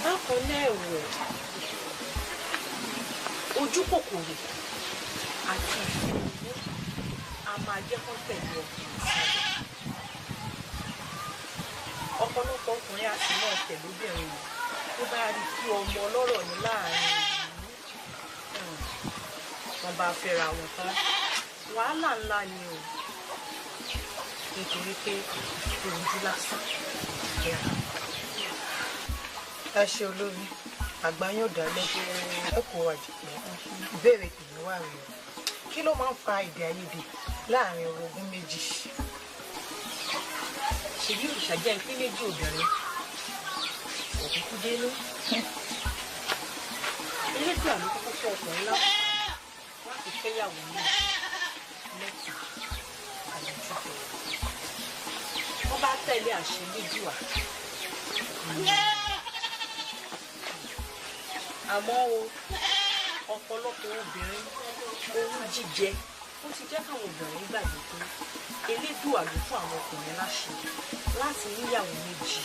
Bákan náà ẹ̀wẹ̀, ojú kòkòrò àti ìfẹ́ owó a máa jẹ́ kó tẹ̀lé ọkùnrin sáré. Ọ̀pọ̀lọpọ̀ ọkùnrin a sì máa tẹ̀lé obìnrin tó bá rí kí ọmọ ọlọ́rọ̀ ní láàrin ìlú. Wọ́n bá fẹ́ra wọn tán, wàhálà ńlá ni o, nítorí pé ojú lásán kẹra. Ẹ ṣe olórí, àgbà yóò dálẹ̀, ẹ kò wà jùlọ. Ìbéèrè tèmi wà rèé o, kí ló máa ń fa èdè àìyedè láàrin orogún méjì? Ṣèbí òrìṣà jẹ́ ìpín méjì obìnrin òkúkú dénú. Elédùà ló kọ́kọ́ fún ọkùnrin láti fẹ́yàwó ní mẹ́ta àlejò. Wọ́n bá tẹ̀lé àṣẹ Elédùà. Àmọ́ o, ọ̀pọ̀lọpọ̀ obìnrin owú jíjẹ ó ti jẹ́ káwọn obìnrin gbàgbé pé Elédùà ló fún àwọn ọkùnrin láṣẹ láti níyàwó méjì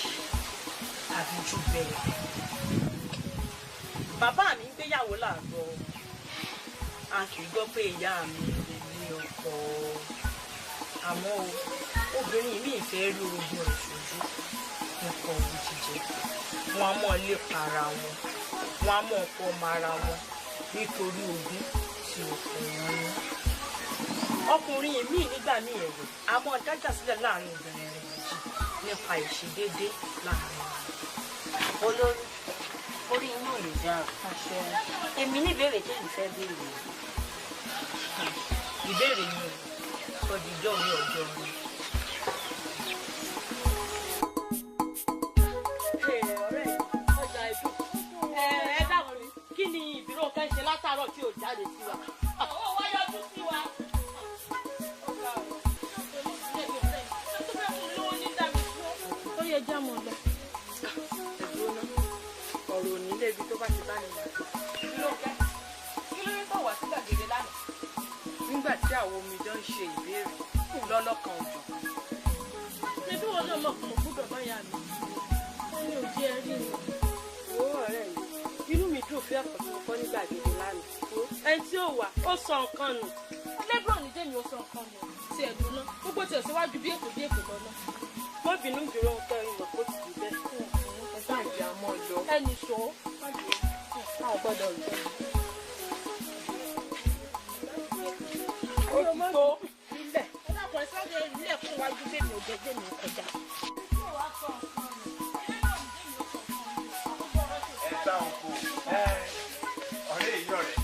tàbí jù bẹ́ẹ̀ lọ. Bàbá mi ń gbéyàwó láàárọ̀, a kì í gbọ́ pé ìyá mi lè ní ọkọ. Àmọ́ o, obìnrin mi fẹ́ rí orogún rẹ̀ sójú nípa owú jíjẹ. Wọn á mọ̀ lépa ara wọn, wọn á mọ̀ ọkọ ọmọ ara wọn nítorí ogún tí ọkùnrin ní. Ọkùnrin míì nígbà míì ẹ̀wẹ̀ a mọ̀ dájà sílẹ̀ láàrin obìnrin rẹ̀ méjì nípa ìṣedéédé láàrin wọn. Olórí, orí inú ò lè dá o. Èmi ní ìbéèrè tèmi fẹ́ béèrè. Ìbéèrè yìí sọ di ijọ́ mi ọjọ́ mi. Ọjà ìlú ẹ dákun, kí ni ìbírò kan ṣe látàárọ̀ tí ò jáde sí wa? Ó wá yọjú sí wa. Ó yẹ já mọ́ lọ. Ọ̀rọ̀ òní lébi tó bá ti bá ní wà. Kí ló dé tó wá sí gbàgede lánàá? Nígbà tí àwọn omidan ń ṣe ìbéèrè lọ́lọ́kan òjọ̀kan. Ṣebí wọn náà mọ̀ pé mo gbúdọ̀ bá yà mí. Wọ́n ní òjì ẹ rí mi. Wo ọ̀rẹ́ mi, inú mi dùn fún ẹ̀kọ́ tí mo kọ́ ní gbàgede lánàá. Ẹni tí ò wà, ó sọ nǹkan nù. Lẹ́bùrọ̀ ní jẹ́mi ó sọ nǹkan nù. Ti ẹ̀dùn náà, gbogbo tiẹ̀ síwájú bí èkó bí èkó lọ́nà. Má bínú dúró ń kẹ́ ìmọ̀ kó ti di bẹ́ẹ̀. Ẹ sáà jẹ́ àmọ́ lọ. Ẹnì ṣó, a ò gbọ́dọ̀ lọ. Ó ti tó. Ilẹ̀. Ẹ dákun ẹ sáré ilé ẹ̀kọ́ wájú bẹ́ẹ̀ mi ò jẹ́ jẹ́ mi kọjá. Ẹ bá òun kú ọ̀rẹ́ èyí ọ̀rẹ́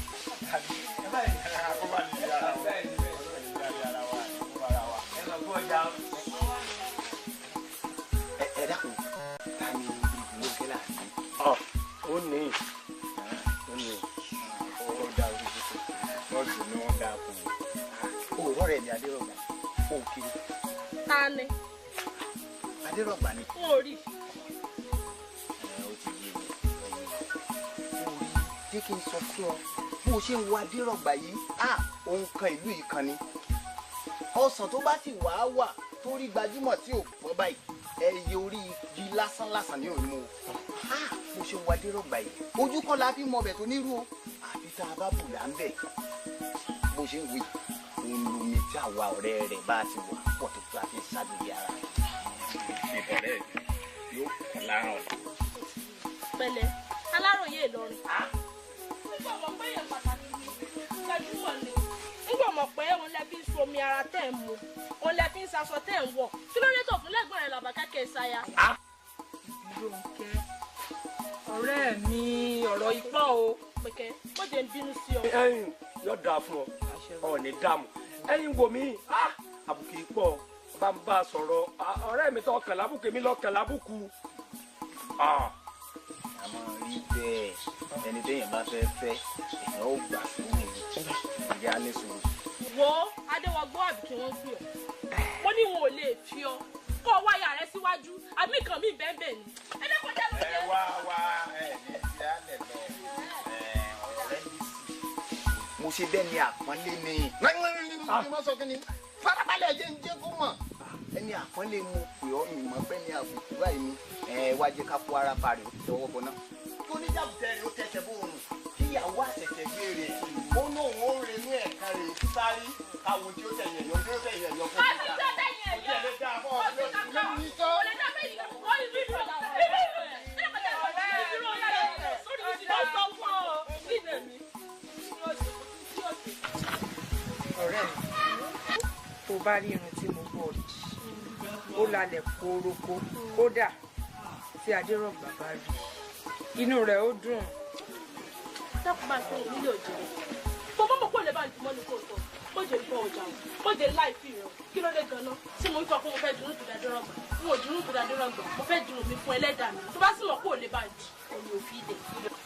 tàbí ẹ bá yẹ kó bá lè rí ara wa ẹ lọ kó ọjà. Ẹ dákun, ta ni ìdúró kẹlà ní. Ọ ó ní. Ó ní ó dá orí tuntun wọ́n sì ní wọ́n dáa fún un. Òwúrọ̀ rẹ̀ ni Adérọ̀gbà ó kiri. Ta ni? Adérọ̀gbà ni. N ò rí. Ó ti yé mi. Jẹ́ kí n sọ fún ọ bó o ṣe ń wo Adérọ̀gbà yìí, òun kan ìlú yìí kan ni. Ọsàn tó bá sì wàá wà tó rí gbajúmọ̀ tí ò pọ́n báyìí, ẹyẹ orí igi lásán lásán ní òun mú o. Bó ṣe ń wo Adérọ̀gbà yìí, ojú kọ́ la fi mọ ọbẹ̀ tó nírú o, àfi tá a bá bù là ń bẹ̀. Bó ṣe ń wí, òun lomi tí àwa ọ̀rẹ́ rẹ̀ bá ti wà pọ̀ tó tó a fi ṣàdúgbò ara rẹ̀. Ọ̀rẹ́ yóò kọ́ lára ọ̀la. Pẹ̀lẹ́, Aláròyé Ìlọrin. Nígbà mọ̀ pé èèyàn pàtàkì ni gbajúmọ̀ ni. Nígbà mọ̀ pé òun lẹ fi ń somi ara tẹ̀ ń mu, òun lẹ fi ń saṣọ tẹ̀ ń wọ̀. Kí ló dé tó fún lẹ́gbọ̀n rẹ̀ làbàkà kẹsàyà? Ìbírónkẹ́, ọ̀rẹ́ mi, ọ̀rọ̀ ipá o. Pẹ̀kẹ́, mo jẹ́ ń bínú sí ọ. Ẹyin yóò dáa fún ọ, ọ ní dààmú. Ẹyin wò mí, àbùkù pọ̀, bá ń bá a sọ̀rọ̀. Ọ̀rẹ́ mi tó kàn lábùkù, mi lọ kàn lábùkù. Àmọ́ rí bẹ́ẹ̀, ẹni téèyàn bá fẹ́ fẹ́, èèyàn ó gbà sùúrù, ìyá ní sùúrù. Wo Adéwọgbọ́ àbí kí wọ́n fi ọ? Mo ní wọn ò lè fi ọ. Kó o wáyà rẹ síwájú, àbí nǹkan mi bẹ́ẹ̀ bẹ́ẹ̀ ni. Ẹ dẹ́kun jẹ́ lóye. Ẹ wá wá ẹ ní ti alẹ̀ lọ, ọ̀rọ̀ rẹ ní sí. Mo ṣe bẹ́ẹ̀ ni àpọ́nlé ni. Má sọ kí ni, farabalẹ̀ jẹ́ ń jẹ́ kó mọ̀. Ẹni àpọ́nlé mo pè ọ́, ìmọ̀ pẹ́ ni àbùkù báyìí ni. Ẹ wá jẹ́ ká kó ara parí lọ́wọ́ bọ̀ náà. Tó ní jàbùtẹ́ rẹ̀ ó tẹ̀sẹ̀ bóòrùn, kíyàwó àṣẹ̀ṣẹ̀ gbé rẹ̀, ó ní òun ó renú ẹ̀ka rẹ̀ sáré káwọn tí ó tẹ̀yìn ẹ̀yọ́ tí ó tẹ̀yìn ẹ̀yọ́ fún mi. Ó ti tẹ́ tẹ̀yìn ẹ̀yọ́. Ó ti kàkà. Ó lè dá bẹ́ẹ̀ yìí. Ó yìí bí dúró. Bí bí dúró. Ọ̀rẹ́ mi, tó bá rí irun tí mo bọ̀ rí, ó lalẹ̀ kórókó, kódà tí Adérọ̀gbà bá rí, inú rẹ̀ ó dùn. Dákun máa ń pè é nílé òjò rẹ̀. Mo bá mọ̀ pé òlè bá ń dùn mọ́ ní kò tọ́. Mo jẹ́ bọ́ ọjà o, mo jẹ́ láì fi rẹ̀ o. Kí ló dé gan-an? Tí mo ń sọ pé mo fẹ́ dùnú gbìdá Adérọ̀gbà, n ò dùnú gbìdá Adérọ̀gbà, mo fẹ́ dùnú mi fún ẹlẹ́dàá mi. Tó bá sì mọ̀ pé òlè bá ń dì, òun ò fi dé.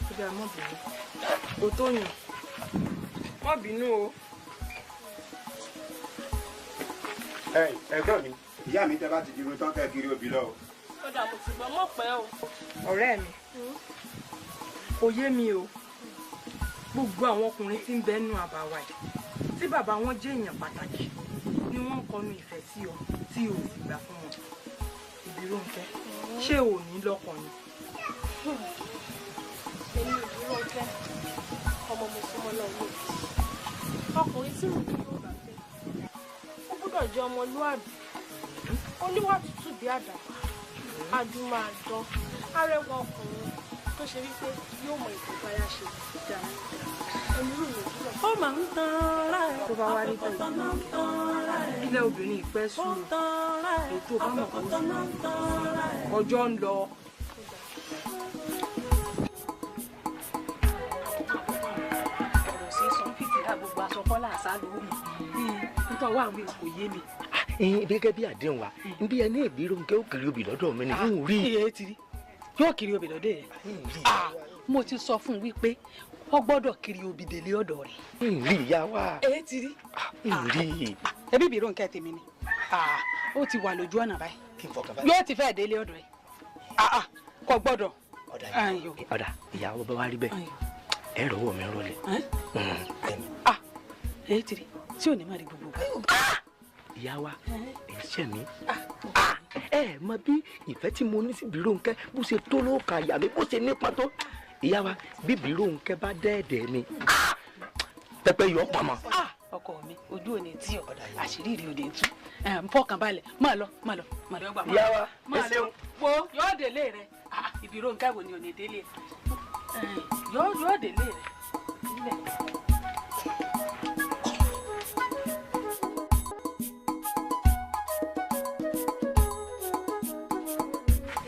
Ó dáa, má bínú. Kò tó yàn. Má bínú o. Ẹ̀gbọ́n mi, ìyá mi tẹ́ bá ti dirun tán kẹ́ kiri obì lọ o. Ó dà, mo ti gbọ́, mọ̀ pẹ́ o. Ọ̀rẹ́ mi, kò yé mi o. Gbogbo àwọn ọkùnrin tí ń bẹ nínú àbàwà yìí, tí bàbá wọn jẹ́ èèyàn pàtàkì, ni wọ́n ń kọnu ìfẹ́ sí ọ tí o sì gbà fún wọn. Ìbírónkẹ́, ṣé o ní lọ́kọ ni? Èmi Ìbírónkẹ́, ọmọ mo súnmọ́ lọ́wọ́. Ọkùnrin tí rògbò yóò bá fẹ́, ó gbọ́dọ̀ jẹ́ ọmọlúàbí, oníwà tútù bí àdàbà, adúmáadán, arẹwà ọkùnrin tó ṣe wípé yóò mọ ìfọ̀báyà ṣe dáadáa. Onírú mi ò Ó máa ń tan ra ẹ̀. Tó bá wá rí bẹ́ẹ̀, ilé obìnrin ìpẹ́ sùn, ètò bá mọ̀ kó sùn, ọjọ́ ń lọ. Ọ̀rọ̀ sí sọ fìtìlá gbogbo aṣọ kọ́lá àṣà ló mú nítorí wà wí kò yé mi. Gẹ́gẹ́ bí àdéhùn wa, nbí ẹni Ìbírónkẹ́ ó kiri obì lọ́dọ̀ mi ni n rí. Iye ti rí, yóò kiri obì lọ́dọ̀ rẹ̀. Mo ti sọ fún un wípé ó gbọ́dọ̀ kiri obì délé ọ̀dọ̀ rẹ̀. N rí ìyá wa. Èyí ti rí. N rí. Ẹbí Ìbírónkẹ́ tèmi ni, ó ti wà lójú ọ̀nà báyìí. Kí n fọkàn báyìí. Yóò ti fẹ́ délé ọ̀dọ̀ rẹ̀. Kò gbọ́dọ̀. Ọ̀dà ìyàwó bá wá rí bẹ́ẹ̀, ẹ rọwọ́ mi rọlẹ̀. Èyí ti rí, tí ò ní má rí gbogbo. Ìyá wa, ẹ ṣẹ̀ mí. Ẹ mọ bí ìfẹ́ tí mo ní sí Ìbírónkẹ́ bó ṣe tó ló ka ìyá mi, bó ṣe nípa tó. Ìyá wa, bí Ìbírónkẹ́ bá dẹ́ẹ̀dẹ̀ mi, pẹpẹ yọ pamọ́. Ọkọ mi, ojú ò ní tí ọ, àṣírí rí ò ní tú. Fọkàn balẹ̀, má lọ, má lọ, má lọ. Ìyá wa, ẹ ṣeun. Wo yóò délé rẹ, Ìbírónkẹ́ wo ni ò ní délé? Yóò délé rẹ.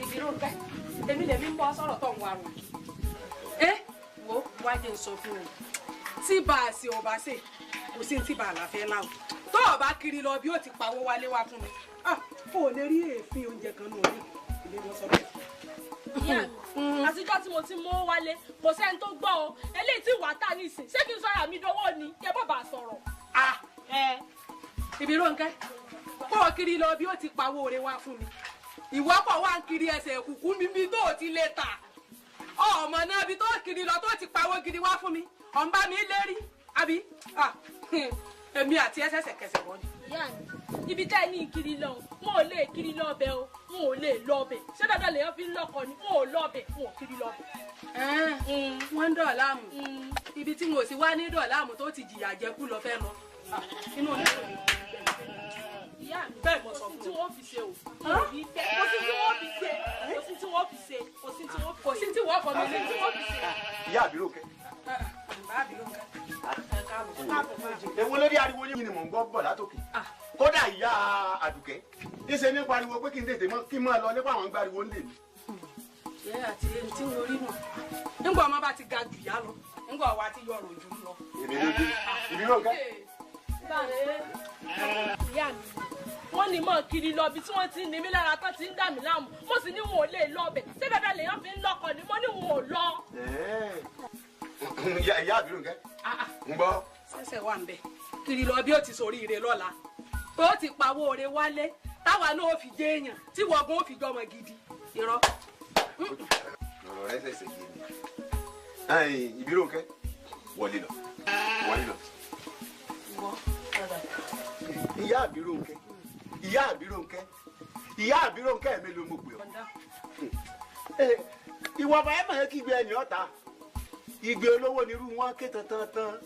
Ìbírónkẹ́, èmi lèmi ń bọ́ sọ̀rọ̀ tó ń warùn. Ẹ wo wá jẹ́ ń sọ fún o, tí bá a ṣe ọba ṣe kò sí tí bá a láfẹ́ láwù. Tó o bá kiri lọ bí ó ti pawó wálé wá fún mi, o ò lè rí èéfín oúnjẹ kan nù orí ilé lọ sọ bẹ́ẹ̀. Ìyá mi, àtijọ́ tí mo ti mú wálé kò sẹ́ni tó gbọ́ o. Eléyìí tí wàá tà nísìn, ṣé kí n sọ̀rọ̀ àmì ìdánwò ni kí ẹ bá bàa sọ̀rọ̀. Ìbírónkẹ́, kó o kiri lọ bí ó ti pawó rẹ wá fún mi. Ìwọ pọ̀ wá ń kiri ẹsẹ̀ kùkú mímí tó o ti lè tà. Ọmọ náà bí tó kiri lọ tó ti pawó gidi. gidi wá fún mi ọ̀ ń bá mi lérí àbí èmi àti ẹ ṣẹ̀ṣẹ̀ kẹsẹ̀ wọ́n ni. Ìyá mi, ibi tá ẹ ní kiri lọ, wọn ò lè kiri lọ ọbẹ̀ o, wọn ò lè lọ ọbẹ̀. Ṣé dandan lèèyàn fi ń lọ́kọ ni? Wọn ò lọ ọbẹ̀, wọn ò kiri lọ ọbẹ̀. Wọ́n ń dọ̀ láàmú. Ibi tí mo sì wá ní dọ̀ láàmú tó ti jìyà jẹkú lọ fẹ́ lọ. Inú mi ò ní. Ìyá mi, bẹ́ẹ̀ mo sọ kò sí fún tí ọ. wọ́n fi ṣe o. Kò sí tí wọ́n fi ṣe. Kò sí tí wọ́n fi ṣe. Kò sí tí wọ́n fi ṣe. Kò sí tí wọ́n fọ mi Kò sí tí wọ́n fi ṣe. Ìyá Àbírónkẹ́. Bàbá Àbírónkẹ́. Èwo lórí ariwo yín ni mò ń gbọ́ bọ̀ látòkè. Kódà ìyá Àdùkẹ́ níṣẹ́ ní pariwo pé kí n tètè mọ́ kí n máa lọ nípa àwọn gbariwo ń lè mí. Ṣé àti ẹni tí mo rí nù? Nígbà ọmọ bá ti ga jù yá lọ, nígbà wa ti yọrọ ojú lọ. Èmi ló dé. Ìbírónkẹ́. Ìyá mi, wọ́n ní mọ̀ kiri lọ ibi tí wọ́n ti ń ní mí lára tán ti ń dà mí láàmú. Mo sì ní wọn ò lè lọ ọbẹ̀. Ṣé dandan lèèyàn fi ń lọ́kọ ni? Mo ní wọn ò lọ. Ìyá Àbírónkẹ́. Ń gbọ́. Ṣẹ̀ṣẹ̀ wà ń bẹ̀. Kiri lọ bí ó ti sórí ire lọ́la. Tó ti pawó ore wálé, táwa náà ó fi jẹ́ èèyàn, tí wọ́n ó fi jọmọ gidi. Irọ́. Ọ̀rọ̀ rẹ ṣẹ̀ṣẹ̀ yé mi. Ìbírónkẹ́, wọlé lọ. Wọlé lọ. Ìyá Àbírónkẹ́, ìyá Àbírónkẹ́, ìyá Àbírónkẹ́ mi ló mọ̀ pé ọ́. Ìwọ bá ẹ mọ̀ ẹ́ kígbe ẹni ọ̀tá. Igbe olówó nírú wọn ké tantan.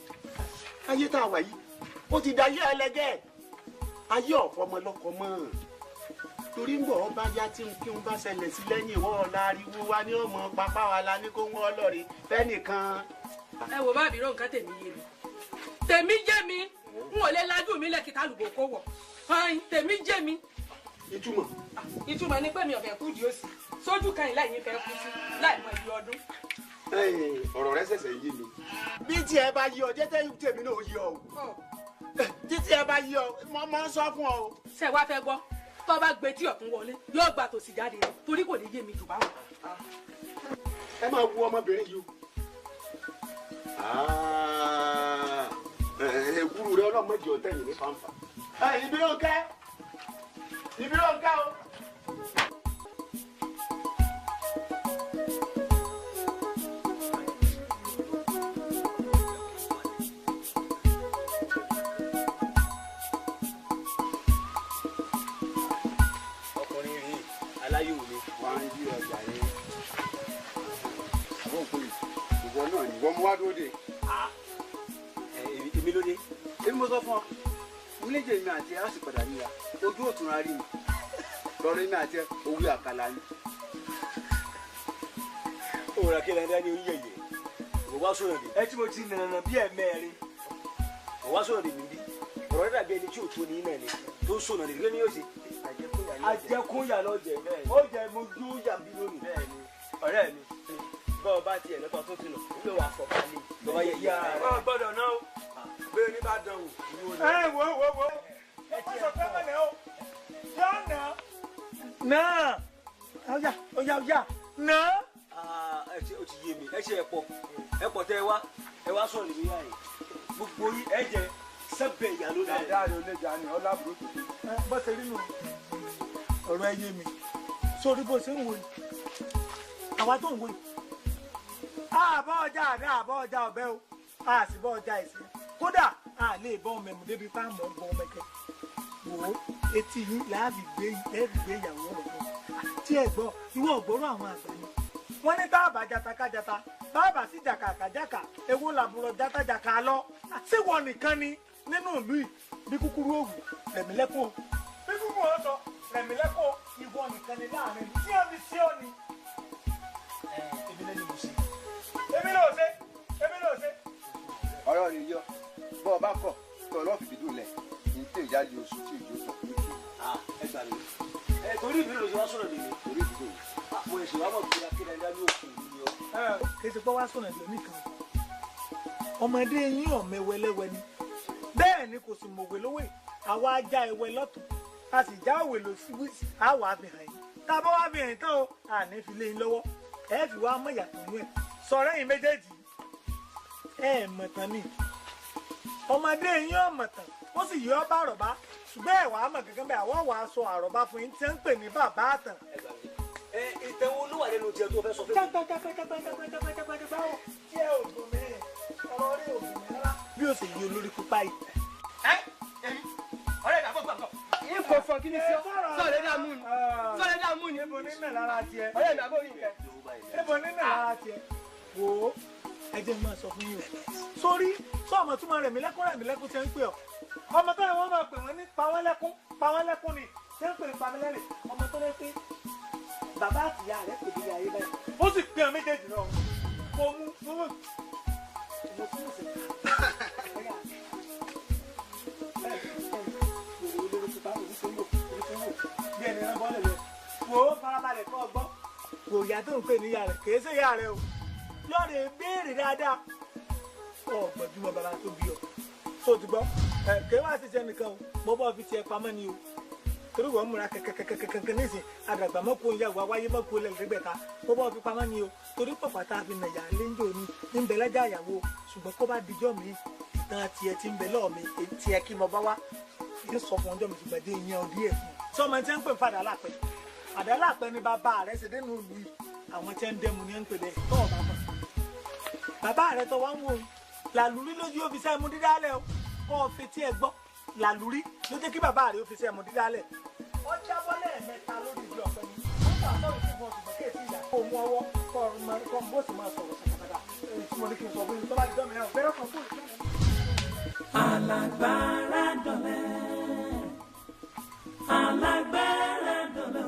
Ayé tá a wà yìí, ó ti dayé ẹlẹgẹ́. Ayé ọ̀fọ́mọlọ́kọ mọ́. Torí ń bọ̀ ọ́ bá yá tí kí n bá ṣẹlẹ̀ sí lẹ́yìn ìwọ́ ọ̀la ariwo wa ní ọmọ pápá wa la ní kó wọ́n lọ́ọ̀rẹ́ fẹ́nìkan. Ẹ wo bá Àbírónkẹ́ tèmi yé mi. Tèmi yé mi, n ò lè lajú mi lẹ́kìtà lùbọ̀ kó wọ̀. Tèmi yé mi. Ìtumọ̀. Ìtumọ̀ ni pé mi ò fẹ́ kú di òsì. Sójú kan ìlà yìí fẹ́ kú sí láì mọ iye ọdún. Ọ̀rọ̀ rẹ ṣẹ̀ṣẹ̀ yé mi. Bí tí ẹ bá yí ọ, jẹ́ tèmi náà yí ọ o. Títí ẹ bá yí ọ, mo máa ń sọ fún ọ o. Ṣé wàá fẹ́ gbọ́? Tó bá gbé tí ọ̀tún wọlé, yóò gbà tòsí jáde ni, torí kò ní yé mi jù báwọn. Ẹ máa wo ọmọbìnrin yìí o. Ewúro rẹ ọlọ́mọdé ọ̀tẹ̀ yìí ní fanfa. Ìbírónkẹ́, Ìbírónkẹ́ o. Ọkùnrin rí aláyò mi. Wọ́n á yí ọjà yẹn. Àbọ̀ òkú yìí, ìwọ náà ni wọ́n mú wá dúró dé. Èmi ló dé. Èmi mo sọ fún ọ, nílé mi àti ẹ á sì padà ríra, ojú òtún ra rí mi. Lọ́rọ̀ mi àti ẹ, owó àkàlà ni. Òwúrọ̀ kí lẹ́ndá ní oníyẹ̀yẹ̀. Ìwọ wá sọ̀rọ̀ dè. Ẹ tí mo ti nànà bí ẹ̀mẹ́rin. Ìwọ wá sọ̀rọ̀ dè mí bí. Ọ̀rọ̀ rẹ̀ dàbí ẹni tí ò tó ní náà ni. Tó ń sọ̀nà dè kí ló ní yóò ṣe. Àjẹkúnyà lọ jẹ. Ó jẹ mo yóò yà bí lónìí. Ọ̀rẹ́ mi, bọ́ ọ bá tiẹ̀ lọ́tọ̀ tó ti nà, ó lè wà fọ̀ balẹ̀. Bàbá yẹ yá rẹ̀. Wọ́n gbọ́dọ̀ náà o. Bẹ́ẹ̀ ni bá dán wò. Ẹ wo wo wo. Ẹ sọ pé mọ̀nà o. Yọ̀ nà. Náà. Ọ̀yà ọ̀yà ọ̀yà. Náà. Ẹ ṣe o ti yé mi, ẹ ṣe ẹ̀pọ̀. Ẹ̀pọ̀ tẹ ẹ wá sọ̀rọ̀ níbi yára yìí. Gbogbo yín ẹ jẹ sẹ́bẹ̀ ìyá ló dáa. Dáadáa ló lè jà ní ọlábùrú tó dé. Bó ṣe rí nù. Ọ̀rọ̀ ẹ yé mi. Sórí bó ṣe ń wo yìí. Àwa tó ń wo yìí. Àbọ̀ ọjà àdá àbọ̀ ọjà ọ̀bẹ o. A sì bọ́ ọjà ìsìn. Kódà a lè bọ́ ọmọ ẹ̀mú débi fáàmù ọgbọ́n ọmọ ẹ̀kẹ́. Wò ó etí yín láàbì gbé ìyàwó ọ̀rọ̀ fún un. Tí ẹ gbọ́, ìwọ ògbóró àwọn àgbà ni. Wọ́n ní táàbà jata kájata, báàbà sí jàkàkàjàkà, èwo làbúrò játájàkà lọ. Síwọ nìkan ni nínú ìlú yìí bí kúkúrú òwú rẹ̀mílẹ́kùn o. Bí kúkúrú ọ̀sọ̀ rẹ̀mílẹ́kùn o, ìwọ nìkan ni láàrin tí wọ́n fi sí ọ ni. Èmi lẹ́ni mo ṣe. Èmi ló ṣe, èmi ló ṣe. Ọ̀rọ̀ rẹ̀ yọ, bọ́ ọ bá kọ̀ tọ́ lọ́ọ́ fìbí dùn lẹ̀, ní tí ìjáde oṣù tí ìjó tọ̀ ní kí. Ẹ gbà mí. Ẹ torí ìbílẹ̀ ló ṣe wá sọ̀rọ̀ lèmi. Torí ìbílẹ̀ yìí. Mo ṣe wá mọ̀ bí Akíndé ní òkú mi ni ọ. Kì í ṣe pé wá sọ̀rọ̀ ẹ̀dùn nìkan. Ọmọdé yín ọ̀mẹ́wẹ́lẹ́wẹ́ ni. Bẹ́ẹ̀ ni kò sì mọ̀wé lówè. Àwa ajá ẹwẹ́ lọ́tún. A sì já òwe lọ sí wíìsì. A wà á fi hàn yín. Tá a bá wá fi hàn yín tán o, à ní fi lé yín lọ́wọ́. Ẹ fi wá mọ̀ ìyàtọ̀ nú ẹ̀. Sọ̀rọ̀ yín méjèèjì. Ẹ mọ̀ tán ni. Ọmọdé yín ọ̀mọ̀ tán. Ó sì yọ ọ́ bá àrọ̀bá. Ṣùgbọ́n ẹ̀ wàá mọ̀ kankan bẹ́ẹ̀ àwọn wàá sọ àrọ̀bá fún yín tí wọ́n ń pè ní bàbá àtàn. Ẹ ìtẹ̀wọ́ ló wà lẹ́nu tiẹ̀ tó fẹ́ sọ fún mi. Jágbájágbájágbájágbájágbá tí ẹ ò dùn mí. ó sì yí olórí pípa yìí. Ẹ èmi ọ̀rẹ́ mi àbọ̀ gbàgbọ́. N kò fọ kí ni sí ọ sọ̀rọ̀ dààmú ni sọ̀rọ̀ dààmú ni. Ebo ní nà lára tiẹ̀. Ọ̀rẹ́ mi àbọ̀ rí nǹkan. Ebo ní nà lára tiẹ̀. Wò ó, ẹ jẹ́ n máa sọ fún yín o. Sórí sọ ọmọ túmọ̀ rẹ̀ mí lẹ́kún rẹ̀ mí lẹ́kún ti ń pè ọ́. Ọmọ tó yẹ wọ́n máa pè wọ́n ní pa wọ́n lẹ́kún pa wọ́n lẹ́kún ni ṣé ń pè ní pamílẹ́rìn. Ọmọ tó lẹ́ pé bàbá àtìyá rẹ̀ kò dé ayé báyìí. Ó sì pè ọ́ méjèèjì náà. Kò mú mú mú. Mo tún mú sí. Wo farabalẹ̀ kọ́ gbọ́. Wò ìyá tó ń pè níyà rẹ̀ kì í ṣe ìyá rẹ̀ o. Lọ́ọ̀rẹ̀ béèrè dáadáa. Ọ̀ gbọ̀dúmọ̀ bàbá tó bí ọ. Tó ti gbọ́. Ẹ kì í wá ṣiṣẹ́ nìkan o. Mo bọ́ fi tiẹ̀ pamọ́ ni o. Torí wọ́n múra kẹ̀kẹ̀kẹ̀kẹ̀kẹ̀ nísìn. Àdàgbà mọ́kò ń yàwó wáyé mọ́kò lẹ́gbẹ̀ta. Mo bọ́ fi pamọ́ ni o. Torí pọ̀pá tá a fi nàyà léńjò ni ní bẹ lájà ìyàwó. Ṣùgbọ́n kó bá dijọ́ mi, ìtàn tiẹ̀ ti ń bẹ lọ́ọ̀ mi, tiẹ̀ kí mo bá wá. Ń sọ fún ọjọ́ mi ṣùgbọ́n dé ìyẹn ọdí ẹ̀ fún un. Sọmọ tí ń pè fàdà lápẹ́. Àdá lápẹ́ ni bàbá rẹ̀ ṣe dénú ìlú yìí. Àwọn tí ń dẹ́mu ni ń pè bẹ́ẹ̀ tọ́ ọ̀bá mọ̀. Bàbá rẹ̀ tọ́ wá ń wò ó. Làlúrí lójú ó fi sẹ́ mu dídálẹ̀ o. Kọ́ ọ fi tí ẹ gbọ́. Làlúrí ló jẹ́ kí bàbá rẹ̀ ó fi sẹ́ mu dídálẹ̀. Ó jábọ́ lẹ́ẹ̀mẹ́ta lórí ìlú ọ̀pẹ ni. Wọ́n gbà sọ̀rọ̀ sí fún ọ̀sùn kéèsì ìyá. Kó mú ọwọ́ kọ́ ọ bó sì máa sọ̀rọ̀ ṣàkàtàkà. Èyí tí mo ní kí n sọ fún yín tó bá di dọ́mìíràn bẹ́rẹ̀ kan fún ìjọba. Alágbára dọ̀lẹ́, alágbára dọ̀lẹ́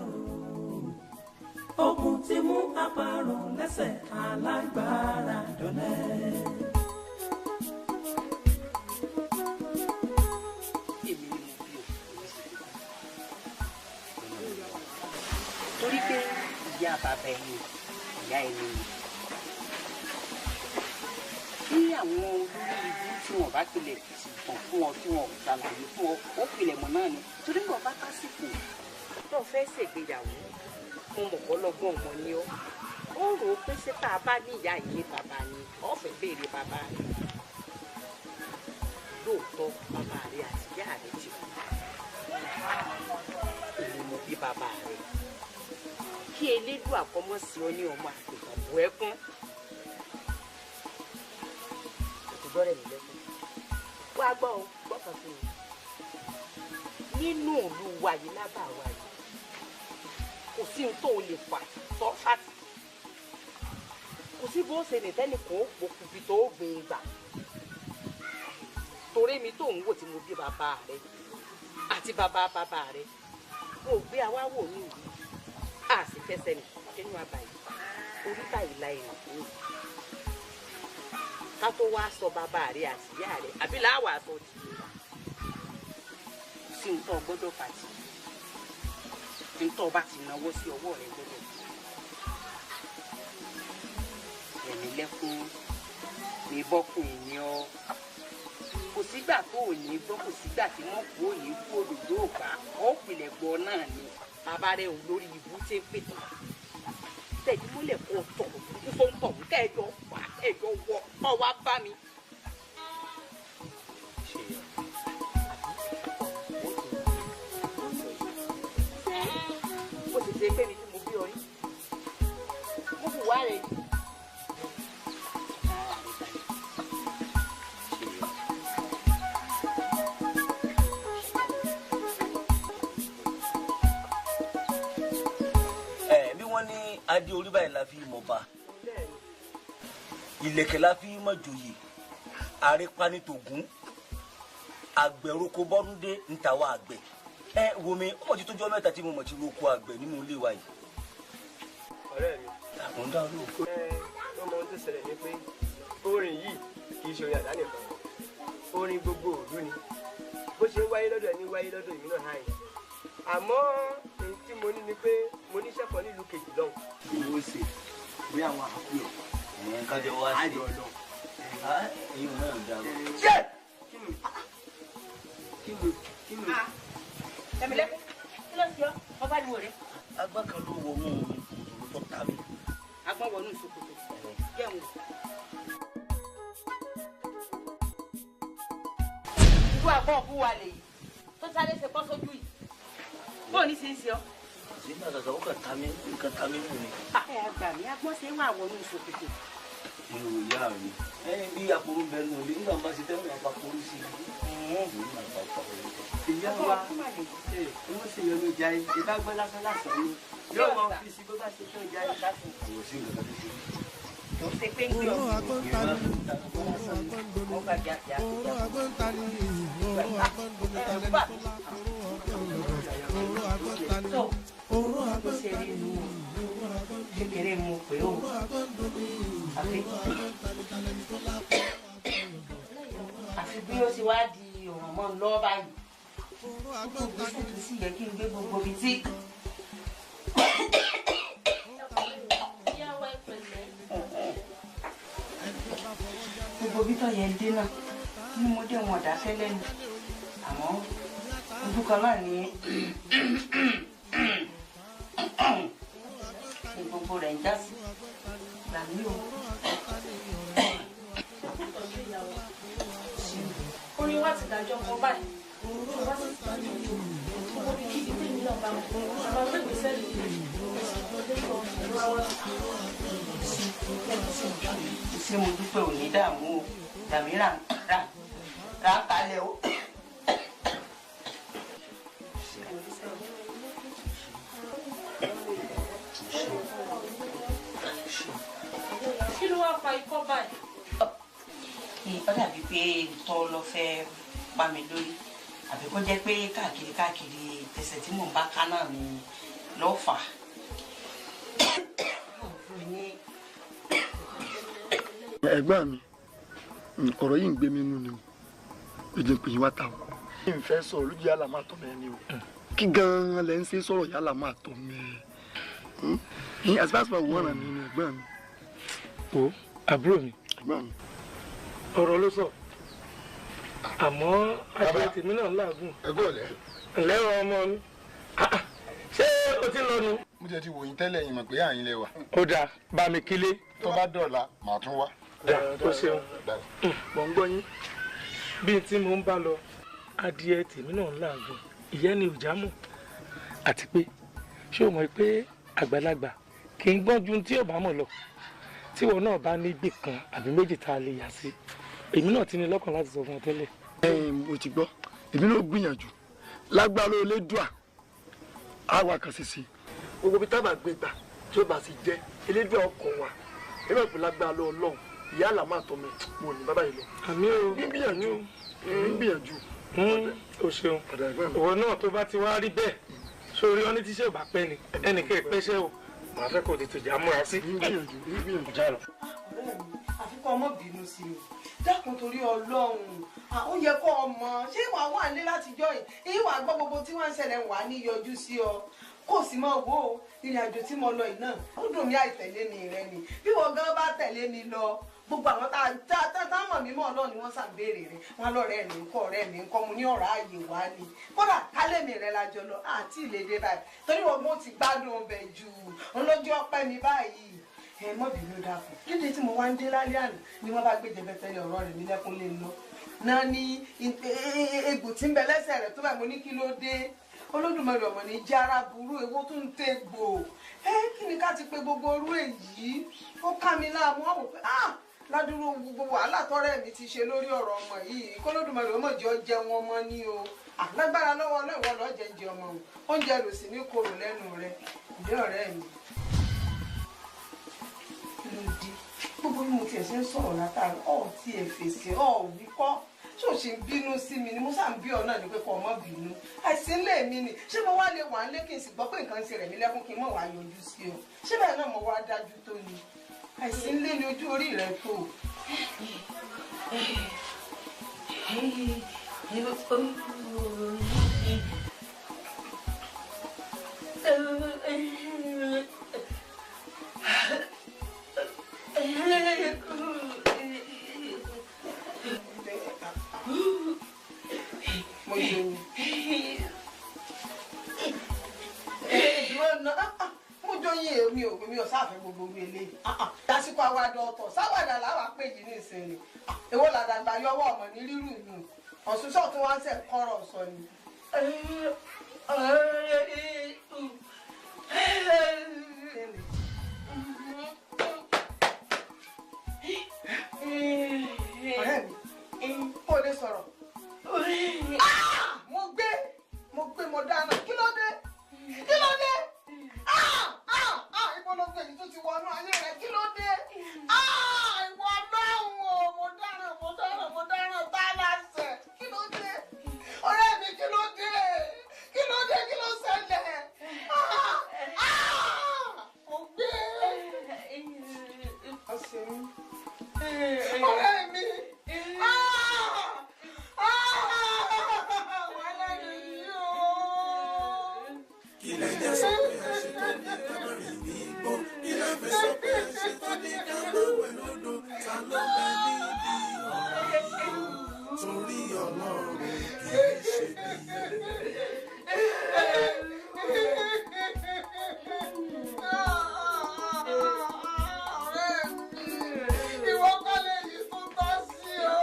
o, ogun tí mú àparò lẹ́sẹ̀ alágbára dọ̀lẹ́. Èmi ni mo bí o, èmi sì bí o. Torí pé ìyá bàbá ẹni, ìyá ẹni ni. Bí àwọn olórí ibú tí wọn bá pilẹ̀ tàn fún ọ tí wọn ò ṣàlàyé fún ọ, ó pilẹ̀ mọ̀ náà ni. Torí wọn bá tásìkò tó fẹ́ ṣègbéyàwó, mo mọ̀ kọ́ lọ́gbọ́n ọmọ ni ọ́. Ó rò ó pé ṣé tá a bá ní ìyá yìí ní bàbá ni, ó fẹ́ béèrè bàbá rẹ̀. Lóòótọ́ bàbá rẹ̀ àti ìyá rẹ̀ ti kú. Èmi mo bí bàbá rẹ̀. Kí elédùn àkọ́mọ́ sí ọ ní ọmọ àgbẹ̀kàn bù ẹkún. Gbọ́rẹ̀ mi lẹ́kùn. Wá gbọ́ o, gbọ́ kan sí mi. Nínú ìlú wa yìí lábàá wa yìí, kò sí ohun tó o lè fà tọ́ fàtì. Kò sí bó ṣe lè tẹ́nì kó òkùnfì tó o gbé e gbà. Torí mi tó ń wò tí mo bí bàbá rẹ àti bàbá bàbá rẹ, mo gbé àwa wò ní ìlú. A sì fẹsẹ̀ nì nínú àbá yìí. Orí báyìí la ìrìn kúrò. Ká tó wá sọ bàbá rẹ àti ìyá rẹ àbí láwàá sọ tìyẹ sí ń tọ́ gbọ́dọ̀ pàtì ń tọ́ bá ti náwó sí ọwọ́ rẹ gbọ́dọ̀ ẹ̀mí lẹ́kún ní bọ́kùn ìní ọ kò sígbà tó ò ní gbọ́ kò sígbà tí wọ́n kú ò ní kú òdòdó ògbà ó pilẹ̀ gbọ́ náà ni bàbá rẹ ò lórí ibú tí ń pètè tẹ̀jú mọ́lẹ̀ kó tọ̀ kó tó ń tọ̀ kẹ́ẹ̀jọ wà kẹ́ẹ̀jọ wọ ọ wá bá mi. Ó sì ṣe pé mi tí mo bí ọ rí mo fi wá rẹ yìí. Adé orí báyìí la fi mọ̀ bá, ìlẹ̀kẹ̀ la fi mọ̀ joyè, àrèpanitògún, àgbẹ̀roko bọ́dúndé ń ta wá àgbẹ̀. Ẹ wo mi, ọmọ ti tójú ọmọ mẹ́ta tí mo mọ̀ ti roko àgbẹ̀ nínú ilé wa yìí. Ọ̀rẹ́ mi. Àwọn ń dá olóò. Ẹ ó mọ ohun tó ṣẹlẹ̀ ni pé orin yìí kì í ṣe orin àdá nìkan, orin gbogbo òlu ni. Bó ṣe ń wáyé lọ́dọ̀ ẹni wáyé lọ́dọ̀ èmi náà háyìn. Àmọ́ èyí tí mo ní ni pé mo níṣẹ́ kan nílùú kejì lọ́hùn. Owó ṣe bí àwọn àkú ẹ̀. Ẹ̀yìn kájọ wá sí. Àjọ lọ. Ẹ̀yin náà dá o. Ṣé kí ni kí ni? Ẹ̀mílẹ́kùn, kí ló ń ṣe ọ́? Ọba ni wò rẹ̀. Agbá kan ló wọnú ìṣòro tó ta mi. Agbọ́n wọnú ìṣòkòtò. Jẹun. Irú àgbọ̀n òbú wa lèyí tó sáré ṣe bọ́ sójú yìí. Bóò ní ṣe ń ṣe ọ́? Ṣé ní àgàgà ó kàn ta mí nǹkan ta mí wù ni? Ẹ gbà mí, agbọ́n ṣe ń wà wọnú ìṣòkòtò. Èrò ìyá mi. Ẹni bí àpòrò bẹ́ẹ̀ nù lé nígbà bá ṣe tẹ́wọ̀n àpapòrò sí i. Ìyá wa ẹ wọ́n sì yọnu ìjà yìí ìbá gbọ́ lásán lásán ni yóò mọ fi sí bó bá ṣe tó ìjà yìí lásán. Kò sí nǹkan tó ṣe. Tó ṣe pé ń gbé kékeré mo pè ó àfi bí ó ti wá di ọ̀ràn mọ́ lọ́ọ́ báyìí gbogbo ìgbésẹ̀ tó sì yẹ kí n gbé gbogbo ibi tí. Gbogbo bí tó yẹ ń dé náà ní mo dé wọn dákẹ́ lẹ́nu àmọ́ ojú kan náà ní gbogbo rẹ̀ ń já sí làmí o. Orin wa ti dájọ́ kan báyìí tó bá sì ti dájọ́ tó owó bí kíbi tèmi náà bá wọn àwọn agbègbè lórí ṣé mo dúpẹ́ òní dààmú o dàmí rà rà rà kalẹ̀ o. Kí ló wá fa ikọ́ báyìí? Ó dàbí pé tọ́ lọ fẹ́ pa mí lórí àbí kó jẹ́ pé káàkiri káàkiri tẹ̀sẹ̀ tí mò ń bá ká náà ni ló fà á. Ẹ̀gbọ́n mi, ọ̀rọ̀ yìí ń gbé mi nú ni o, èdè pè yín wá ta o. Kí n fẹ́ sọ̀rọ̀ lójú yálà máa tọ̀ mẹ́ ni o. Kí gan-an lẹ́ ń ṣe sọ̀rọ̀ yálà máa tọ̀ mẹ́. Ní àsìbáṣibá wọ́n ràn mí ni ẹ̀gbọ́n mi. O àbúrò mi, ẹ̀gbọ́n mi. Ọ̀rọ̀ ló sọ, àmọ́ àgbẹ̀ tèmi náà ń làágùn. Ẹ̀gbọ́n ọ̀lẹ́. Ǹlẹ́ o ọmọ mi, ṣé o ti lọ nu? Mo jẹ́ ti wò yín tẹ́lẹ̀ yín mọ̀ pé àyín lẹ wà. Ó dáa, bá mi kílé. Tó bá dọ̀la, màá tún wá. O ṣeun. Mò ń gbọ́ yín. Bí tí mo ń bá lọ, adìẹ tèmi náà ń làágùn, ìyẹn ni ò já mọ̀. Àti pé ṣé o mọ̀ pé àgbàlagbà kì í gbọ́n ju tí ò bá mọ̀ lọ? Tí wọn náà bá níbì kan àbí méjì tá a lè yà sí, èmi náà ti ní lọ́kàn láti sọ fún ọ tẹ́lẹ̀. Mo ti gbọ́, èmi náà gbìyànjú lágbára Elédùà á wà kàn sí sí gbogbo bí tábà gbé gbà tí ó bá sì jẹ́ Elédùà ọkàn wa èmi náà pè lágbára Ọlọ́run ìyá àlà máa tọ́ mi mo ní bàbá yìí lọ. Àmì o, ń gbìyànjú ń gbìyànjú. O ṣeun, ìwọ náà tó bá ti wá rí bẹ́ẹ̀ sórí ọ ní tíṣẹ́ ò bá pẹ́ ni ẹnìkan ìpẹ́ṣẹ́ o màá fẹ́ kó tètè já múra sí. Ń gbìyànjú ń gbìyànjú. Já lọ. Ọ̀rẹ́ mi, àfikún ọmọ bínú sí o, dákun torí Ọlọ́run, ó yẹ kó o mọ̀ ṣé ìwà wà nílé látijọ́ yìí ìwà gbọ́ gbogbo tí wọ́n ń ṣẹlẹ̀ wà ní yọjú sí ọ kó o sì máa wò ó ìrìn àjò tí mo lọ yìí náà ó dùn mí àìtẹ̀lé mi rẹ ni bí wọ́n gan bá tẹ̀lé mi lọ gbogbo àwọn tá a mọ̀ mí mọ̀ náà ni wọ́n ṣàbéèrè rẹ̀ wọn lọ́rẹ́ mi ń kọ́ ọ̀rẹ́ mi ń kọ́ mo ní ọ̀rọ̀ ààyè wá ni kódà kálẹ̀mí rẹ̀ la jọ lọ àti ìlédè báyìí torí wọn mo ti gbádùn ọbẹ̀ jù òun lójú ọpẹ́ mi báyìí. Ẹ mọ́ bínú dákun, dídé tí mo wá ń dé lálẹ́ àná ni wọ́n bá gbé jẹbẹtẹlẹ ọ̀rọ̀ rẹ̀ mi lẹ́kún lé lọ náà ní egbò tí ń bẹ lẹ́sẹ̀ rẹ̀ tó báyìí mo ní kí ló dé Olódùmarè ọmọ ní jẹ́ ara burú èwo tó ń tẹ gbò ẹ kí ni ká ti pe gbogbo orú èyí ó ká mi láàmú ọ̀hún pé ah ládùúró gbogbo wàhálà tọ́rẹ́ mi ti ṣe lórí ọ̀rọ̀ ọmọ yìí k'Olódùmarè ọmọ jẹ́ ọ jẹun ọmọ ní o lágbára lọ́wọ́ ọlọ́ìwọ́ lọ́ọ́ jẹ́ ń jẹ ọmọ o oúnjẹ rò sí ní korò lẹ́nu rẹ ìdí ọ̀rẹ́ mi lòdì gbogbo bí mo tiẹ̀ ṣe ń sọ̀rọ̀ látàrí ọ̀ tí ẹ fèsì ọ̀ wí kọ́ ṣé ò ṣe ń bínú sí mi ni mo ṣáà ń bí ọ náà ni pé kó ọmọ bínú àìsí ńlẹ̀ mi ni ṣé mo wá lè wà ń lé kí n sì gbọ́ pé nǹkan ń ṣe rẹ̀ mí lẹ́kún kí n mọ̀ wá yọjú sí ọ ṣé bẹ́ẹ̀ náà mo wá dájú tó ni àìsí ńlẹ̀ ni ojú orí rẹ tó. Mo jẹun. Mo jọ yín èmi ò sáfẹ́ gbogbo orí eléyìí. Lásìkò àwàdà ọ̀tọ̀ sáwàdà làwà pé yìí ní ìsinmi. Èwo làdàgbà yọwọ́ ọmọ ní rírù nù. Ọ̀ṣunṣọ́ tó wá ń sẹ̀ kọ́rọ̀ sọ ni. Ọ̀rẹ́ mi, kò lè sọ̀rọ̀. Mo gbé, mo gbé, mo dáná. Kí ló dé? Kí ló dé? Ibo ló gbé yìí tó ti wọnú ayé rẹ̀? Kí ló dé? Ìwọ Ọlọ́run o, mo dáná, mo dáná, mo dáná, tá a láṣẹ. Kí ló dé? Ọ̀rẹ́ mi, kí ló dé? Kí ló dé? Kí ló ṣẹlẹ̀? Mo gbé. Ọ̀rẹ́ mi. Wàhálà yìí o. Kí lẹ jẹ́ sọ pé ẹ ṣe tó ní ká má rìn ní igbó? Kí lẹ fẹ́ sọ pé ẹ ṣe tó ní ká má wẹ̀ lódò? Ta ló bẹ níbi ọ̀rọ̀ yìí o? Torí Ọlọ́run kì í ṣe bí. Ìwọ kọ́ lè yí tó tọ́ sí o.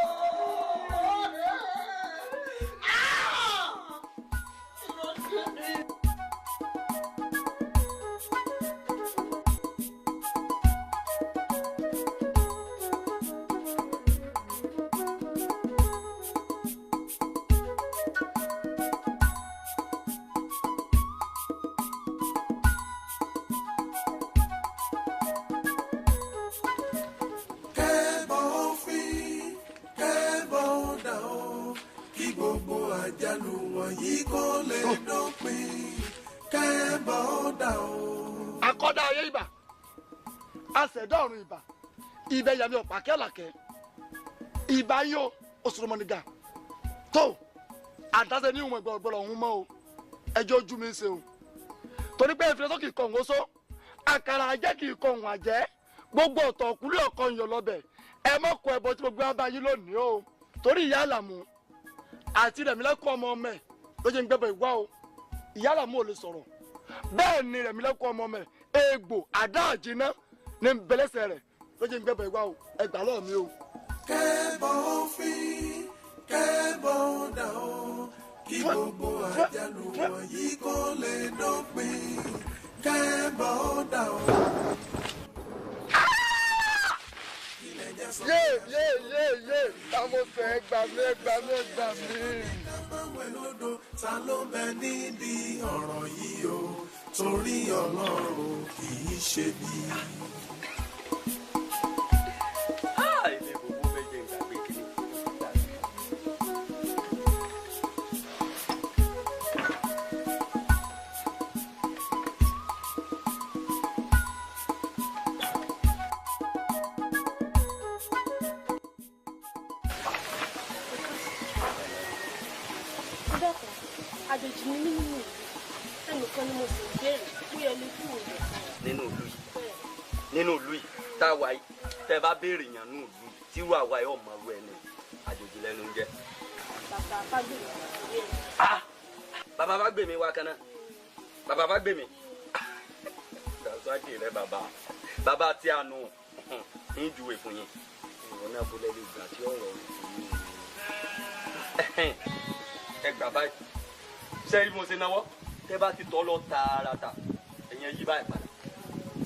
Kẹ́bọ̀ òfin, kẹ́bọ̀ ọ̀dà o, kí gbogbo àjálù wọ̀nyí kó lè dópin. Kẹ́bọ̀ ọ̀dà o. Akọ́dá ayé ibà, aṣẹ̀dá ọ̀run ibà, ibẹ̀ yàmi ọ̀pá kẹ́làkẹ́, ibà yóò oṣùrọ̀mọ́nìgà tó àdáṣe ní ìwọ̀n ìgbọ̀rọ̀gbọ̀rọ̀ ọ̀hún mọ́ o, ẹjọ́ ojú mi ń ṣe o. Torí pé ìfilẹ́sọ́ kì í kọ̀ ń só, àkàrà àjẹ́ kì í kọ̀ ń àjẹ́, gbogbo ọ̀tọ̀ ọ̀kúlé ọ̀kan yọ̀ lọ́bẹ̀, ẹ mọ̀ kọ ẹbọ tí gbogbo wa bá yín lónìí o. Torí ìyá Àlàmú àti Rẹ̀mílẹ́kún ọmọ ọmọ ẹ̀ ló jẹ́ ń gbẹ́bọ̀ ìwá o. Ìyá Àlàmú ò lè sọ̀rọ̀, bẹ́ẹ̀ ni Rẹ̀mílẹ́kún ọmọ ọmọ ẹ̀ egbò àdá àjìná ní bẹ̀lẹ́sẹ̀ rẹ̀ ló jẹ́ ń gbẹ́bọ̀ ìwá o. Ẹ gbà lọ́ọ̀ mi o. Kẹ́bọ̀ òfin, kẹ́bọ̀ ọ̀dà o, kí gbogbo àjálù wọ̀nyí kó lè dópin. Kẹ́bọ̀ ọ̀dà o. Yé yé yé yé, ta mo fẹ́ gbà mí, gbà mí, gbà mí. Wẹ̀ lódò, ta ló bẹ níbi ọ̀rọ̀ yìí o? Torí Ọlọ́run kì í ṣe bí. Ilé gbogbo fẹ́ jẹ́ ìgbàgbé kìíní. Ẹ dákun, àjòjì ni mí nínú ìlú, ẹnìkan ni mo sì ń béèrè bóyá ẹ lè kúrò rẹ̀. Nínú ìlú yìí, nínú ìlú yìí tá a wà yìí, tẹ́ ẹ bá béèrè yàn nínú ìlú yìí, tírú àwa yìí ọmọ ru ẹni àjòjì lẹ́nu ń jẹ́. Bàbá Fágbèmí ni mo béèrè. Bàbá Fágbèmí wa kan náà, bàbá Fágbèmí dàsákì rẹ bàbá, bàbá tí a nù ń júwe fún yín. Ìwọ náà bó lẹ́nu ìgbà tí ọ̀rọ̀ rẹ̀ ẹ gbà báyìí. Ṣé rí bí mo ṣe náwó? Tẹ́ bá ti tọ́ lọ tààràtà, ẹ̀yẹn yí báyìí padà.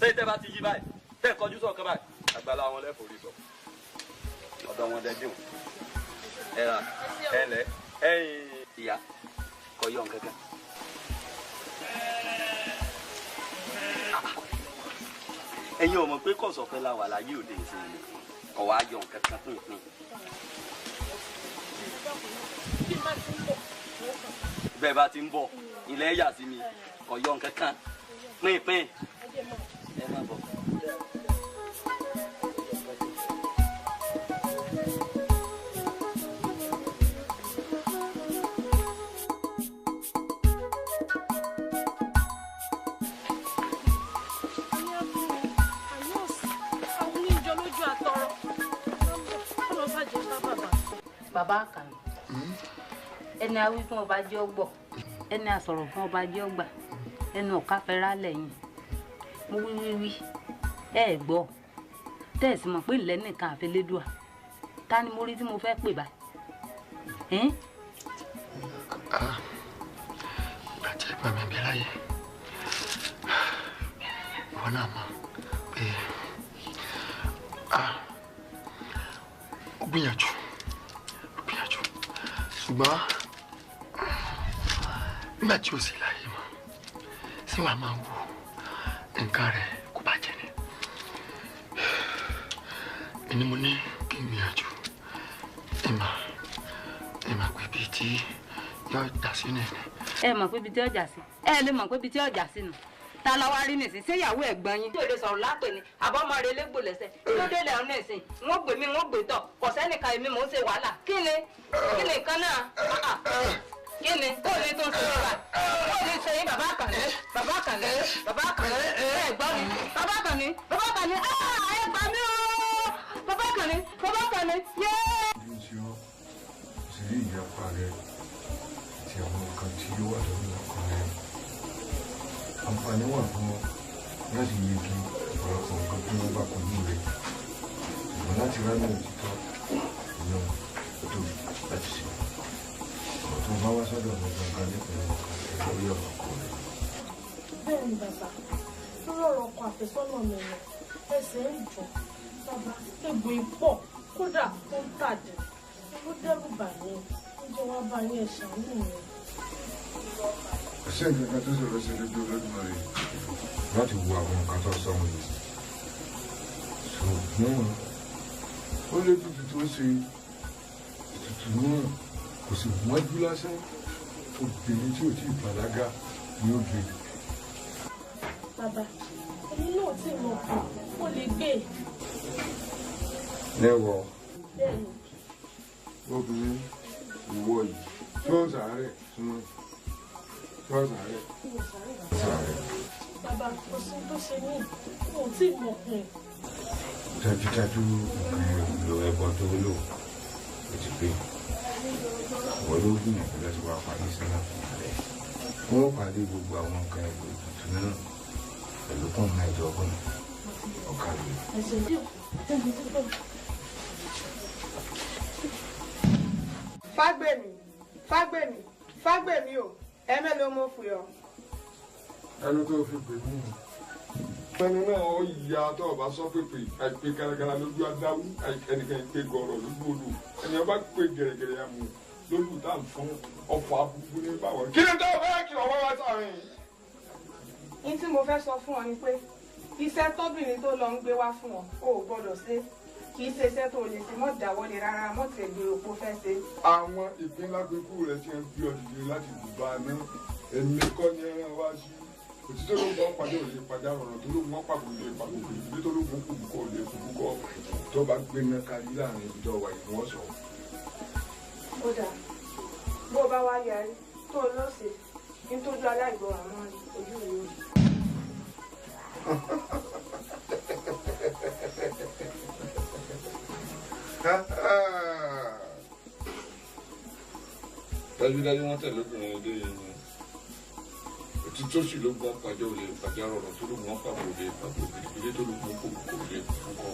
Ṣé tẹ́ bá ti yí báyìí, tẹ́ kọjú sọ̀kan báyìí, àgbàlá wọn lẹ́fọ̀ọ́ rí sọ. Ọ̀dọ̀ wọn dẹ́dẹ́ o. Ẹ ra ẹ lẹ ẹ̀yin ìyá kọ yọ nǹkan kan. Ẹ̀yin ò mọ̀ pé kọ̀sọ̀fẹ́ la wà láyé òde ìsinyìí, kọ̀ wá yọ nǹkan kan fún ìpín. Bí n bá ti ń bọ̀, mo kàn. Bẹ́ẹ̀ bá ti ń bọ̀, ilẹ̀ yà sí mi, kọ̀ yọ nǹkan kan pínpín. Ẹ jẹ́ mọ́. Ẹ má bọ̀. Àwọn oníjọ lójú àtọrọ. Kọ́ lọ sàjẹ́ bá bàbá. Bàbá Àkànní, ẹni awí fún ọba jẹ́ ọgbọ̀, ẹni asọ̀rọ̀ fún ọba jẹ́ ọgbà, ẹnu ọ̀ká fẹ́ra lẹ́yìn. Mo wí wí wí, ẹ ẹ̀ gbọ́, tẹ́ ẹ̀ sì mọ̀ pé ìlẹ́ nìkan àfẹlẹ́dùà. Ta ni mo rí tí mo fẹ́ pè báyìí? Ẹ́n? Ìgbà tí ẹ̀gbọ́n mi bẹ láyé, ìwọ náà mọ̀ pé Gbìyànjú, gbìyànjú, ṣùgbọ́n nígbà tí o sì láyé mọ́, ṣé wàá máa wo nǹkan rẹ̀ kó bàjẹ́ ni? Ẹni mo ní kí n gbìyànjú, ẹ mà pé bíi tí yóò dà sí ni. Ẹ mọ̀ pé ibi tí ọjà sí, ẹ lè mọ̀ pé ibi tí ọjà sí nù. Ta la wá rí nìsín? Ṣé ìyàwó ẹ̀gbọ́n yín tí ò lè sọ̀rọ̀ lápè ni àbọ̀mọ rẹ légbò lẹ́sẹ̀ kí ló dé lẹ́hìn nìsín? Wọ́n gbé mi, wọ́n gbé tọ̀, kò sẹ́nìkan, èmi mò ń ṣe wàhálà. Kí ni nǹkan náà? Kí ni kó ní tó ń ṣe wà? Kó ní ṣe yín? Bàbá Àkànní, bàbá Àkànní, bàbá Àkànní, ẹ gbọ́ mi, bàbá Àkànní, bàbá Àkànní, ẹ gbà mí o, bàbá Àkànní, bàbá Àkànní, yéé. Ojú tí ó sì rí ìyapa rẹ àti àwọn nǹkan tí ó wà lórí ọkàn rẹ, àǹfààní wà fún ọ láti yege ọ̀pọ̀lọpọ̀ nǹkan tí wọ́n bá kojú rẹ̀, ṣùgbọ́n láti ránà òtítọ́ ìyẹn ó tóbi láti ṣe. Ọ̀rọ̀ tó bá wá sọ́dọ̀ mi gangan nípìnlẹ̀ ọkàn rẹ̀ lórí ọ̀rọ̀ ọkọ rẹ̀. Bẹ́ẹ̀ ni bàbá, lórí ọ̀rọ̀ ọkọ àfẹ́sọ́nà mi ni ẹsẹ̀ ń jọ bàbá, egbò ìpọ̀ kódà ó ń tàdé, ó dẹ́rù bà mí, ó jẹ́ wá bá yín, ẹ ṣàánú mi. Kò sí nǹkan kan tó ṣòro ṣe lójú Olódùmarè láti wo àwọn nǹkan tó sọ wọn yìí, ṣùgbọ́n ó lé tutù tó ṣe ètùtù náà kò sì mọ́jú lásán. Obìnrin tí ò tí ì bàlágà ni ó gbé. Bàbá, èmi náà tí mo kù mo lè gbé. Lẹ́wọ̀. Bẹ́ẹ̀ni. Obìnrin ìwọ yìí tó ń sàárẹ̀ súnmọ́ tó ń sàárẹ̀. Sàárẹ̀. Bàbá, kò sí tó ṣe mí, mo ò tí ì mọ̀ kùn. Dájúdájú nǹkan èlò ẹbọ tó lò ó ti pé. Ìwọ ló gbìyànjú láti wá parí sínú rẹ̀. Wọ́n parí gbogbo àwọn nǹkan èlò ètùtù náà pẹ̀lú kùn mẹ́ẹ̀ẹ́dọ́gbọ̀n ọ̀kadì. Fágbèmí, Fágbèmí, Fágbèmí o, ẹ mélòó mo fò yọ. Ẹnu tó fi pè mí ẹnu náà ó ya tó o bá sọ pépè àìpé garagara lójú adáwú, ẹnìkan ìpè gọrọ lójú olù, ẹni ọba pè gẹrẹgẹrẹ àmú lójú tá à ń fún ọfọ abúgbú ní báwọn. Kí ni tó o fẹ́ kí ọwọ́ wá sáárín? Ní tí mo fẹ́ sọ fún ọ ni pé iṣẹ́ tóbìnrin tó lọ ń gbé wá fún ọ, o ò gbọ́dọ̀ ṣe, kì í ṣe iṣẹ́ tó lè ṣe, mọ́ dáwọ́lé rárá, mọ́ tẹ̀ gbé òpó fẹ́ ṣe. Àwọn ìpínlágbèkú rẹ ti ń gbé ọ dìde láti bùbá náà, èmi kọ́ ni ẹran wá sí. Òtítọ́ ló ń bọ́ pàdé òye pàdé, ọ̀rọ̀ tó ló ń wọ́n pàbò òye pàbò òye ìdílé tó ló ń kú bùkọ́ òye kú bùkọ́ tó bá gbé náà kárí láàrin ibi tó wà yìí wọ́n sọ. Ó dà, bó o bá wá yarí tó o lọ sí nítorí aláìgbọràn mọ́ ojú mi ò rí. Dájúdájú wọ́n tẹ̀lé obìnrin dé yìí ni òtítọ́ sì ló gbọ́n pàjẹ́ òye pàjẹ́, ọ̀rọ̀ tó ló gbọ́n pàbò òye pàbò ìdílé tó ló gbọ́n kò lè kúkọ́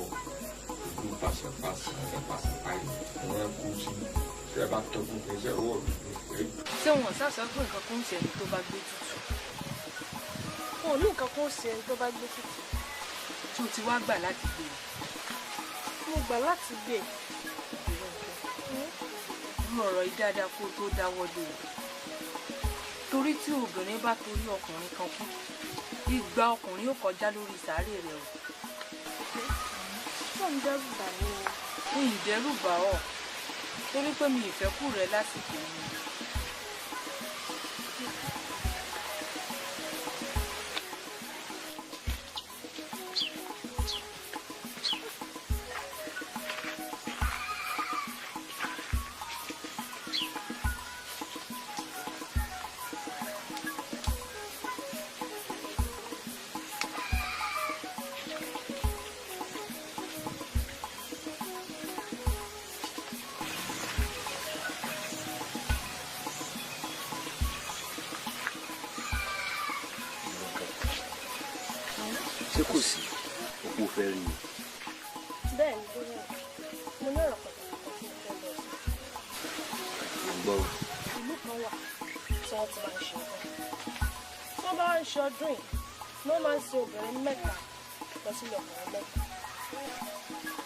ojú pàṣẹpàṣẹ pàṣẹpàṣẹ wọn kú sí ṣe bá tọ́jú kí n ṣe ọwọ́ mi. Ṣé wọn ṣàṣọ pé nǹkan kan ń ṣe ẹni tó bá gbé tutù? Wọn ò ní nǹkan kan ń ṣe ẹni tó bá gbé tutù. Tó ti wá gbà láti gbé e? Mo gbà láti gbé e. Rú ọ̀rọ̀ yìí dáadáa kó o tó dáwọ́ lé o, torí tí obìnrin bá torí ọkùnrin kan kú, igba ọkùnrin ó kọjá lórí sàárè rẹ̀ o. Ṣé ò ń dẹ́rù bà mí o? N ì dẹ́rù bà ọ́, torí pé mi ì fẹ́ kú rẹ lásìkò mi. Ṣé kò sí òpó fẹ́ rí mi? Bẹ́ẹ̀ ni gómìnà, mo ní ọ̀rọ̀ pàtàkì kan tí mo fẹ́ lọ sí. Mo ń gbọ́ o. Ìlú kan wà tí wọ́n ti máa ń ṣe ọdún. Tí wọ́n bá wá ń ṣe ọdún yìí, ni wọ́n máa ń sin obìnrin mẹ́ta lọ sílé ọkùnrin mẹ́ta.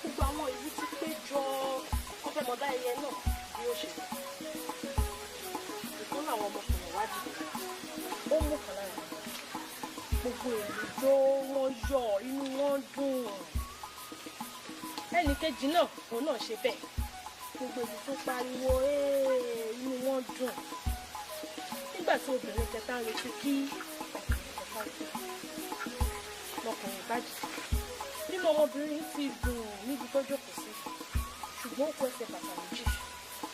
Gbogbo àwọn ìlú ti pé jọ, Ṣé mo bá ẹyẹ náà bí ó ṣe lọ? Ìkan náà àwọn ọmọkùnrin wá dìde. Ó mú kan lára wọn. Gbogbo ìlú jó, wọ́n yọ̀, inú wọn dùn. Ẹnì kejì náà, òun náà ṣe bẹ́ẹ̀. Gbogbo ìlú tó pariwo, inú wọn dùn. Nígbà tí obìnrin kẹta ń retí kí ọkùnrin kẹta dé, lọkùnrin bá dìde. Nínú ọmọbìnrin ti dùn níbi tó jókòó sí, ṣùgbọ́n ó kó ẹsẹ̀ bàtà méjì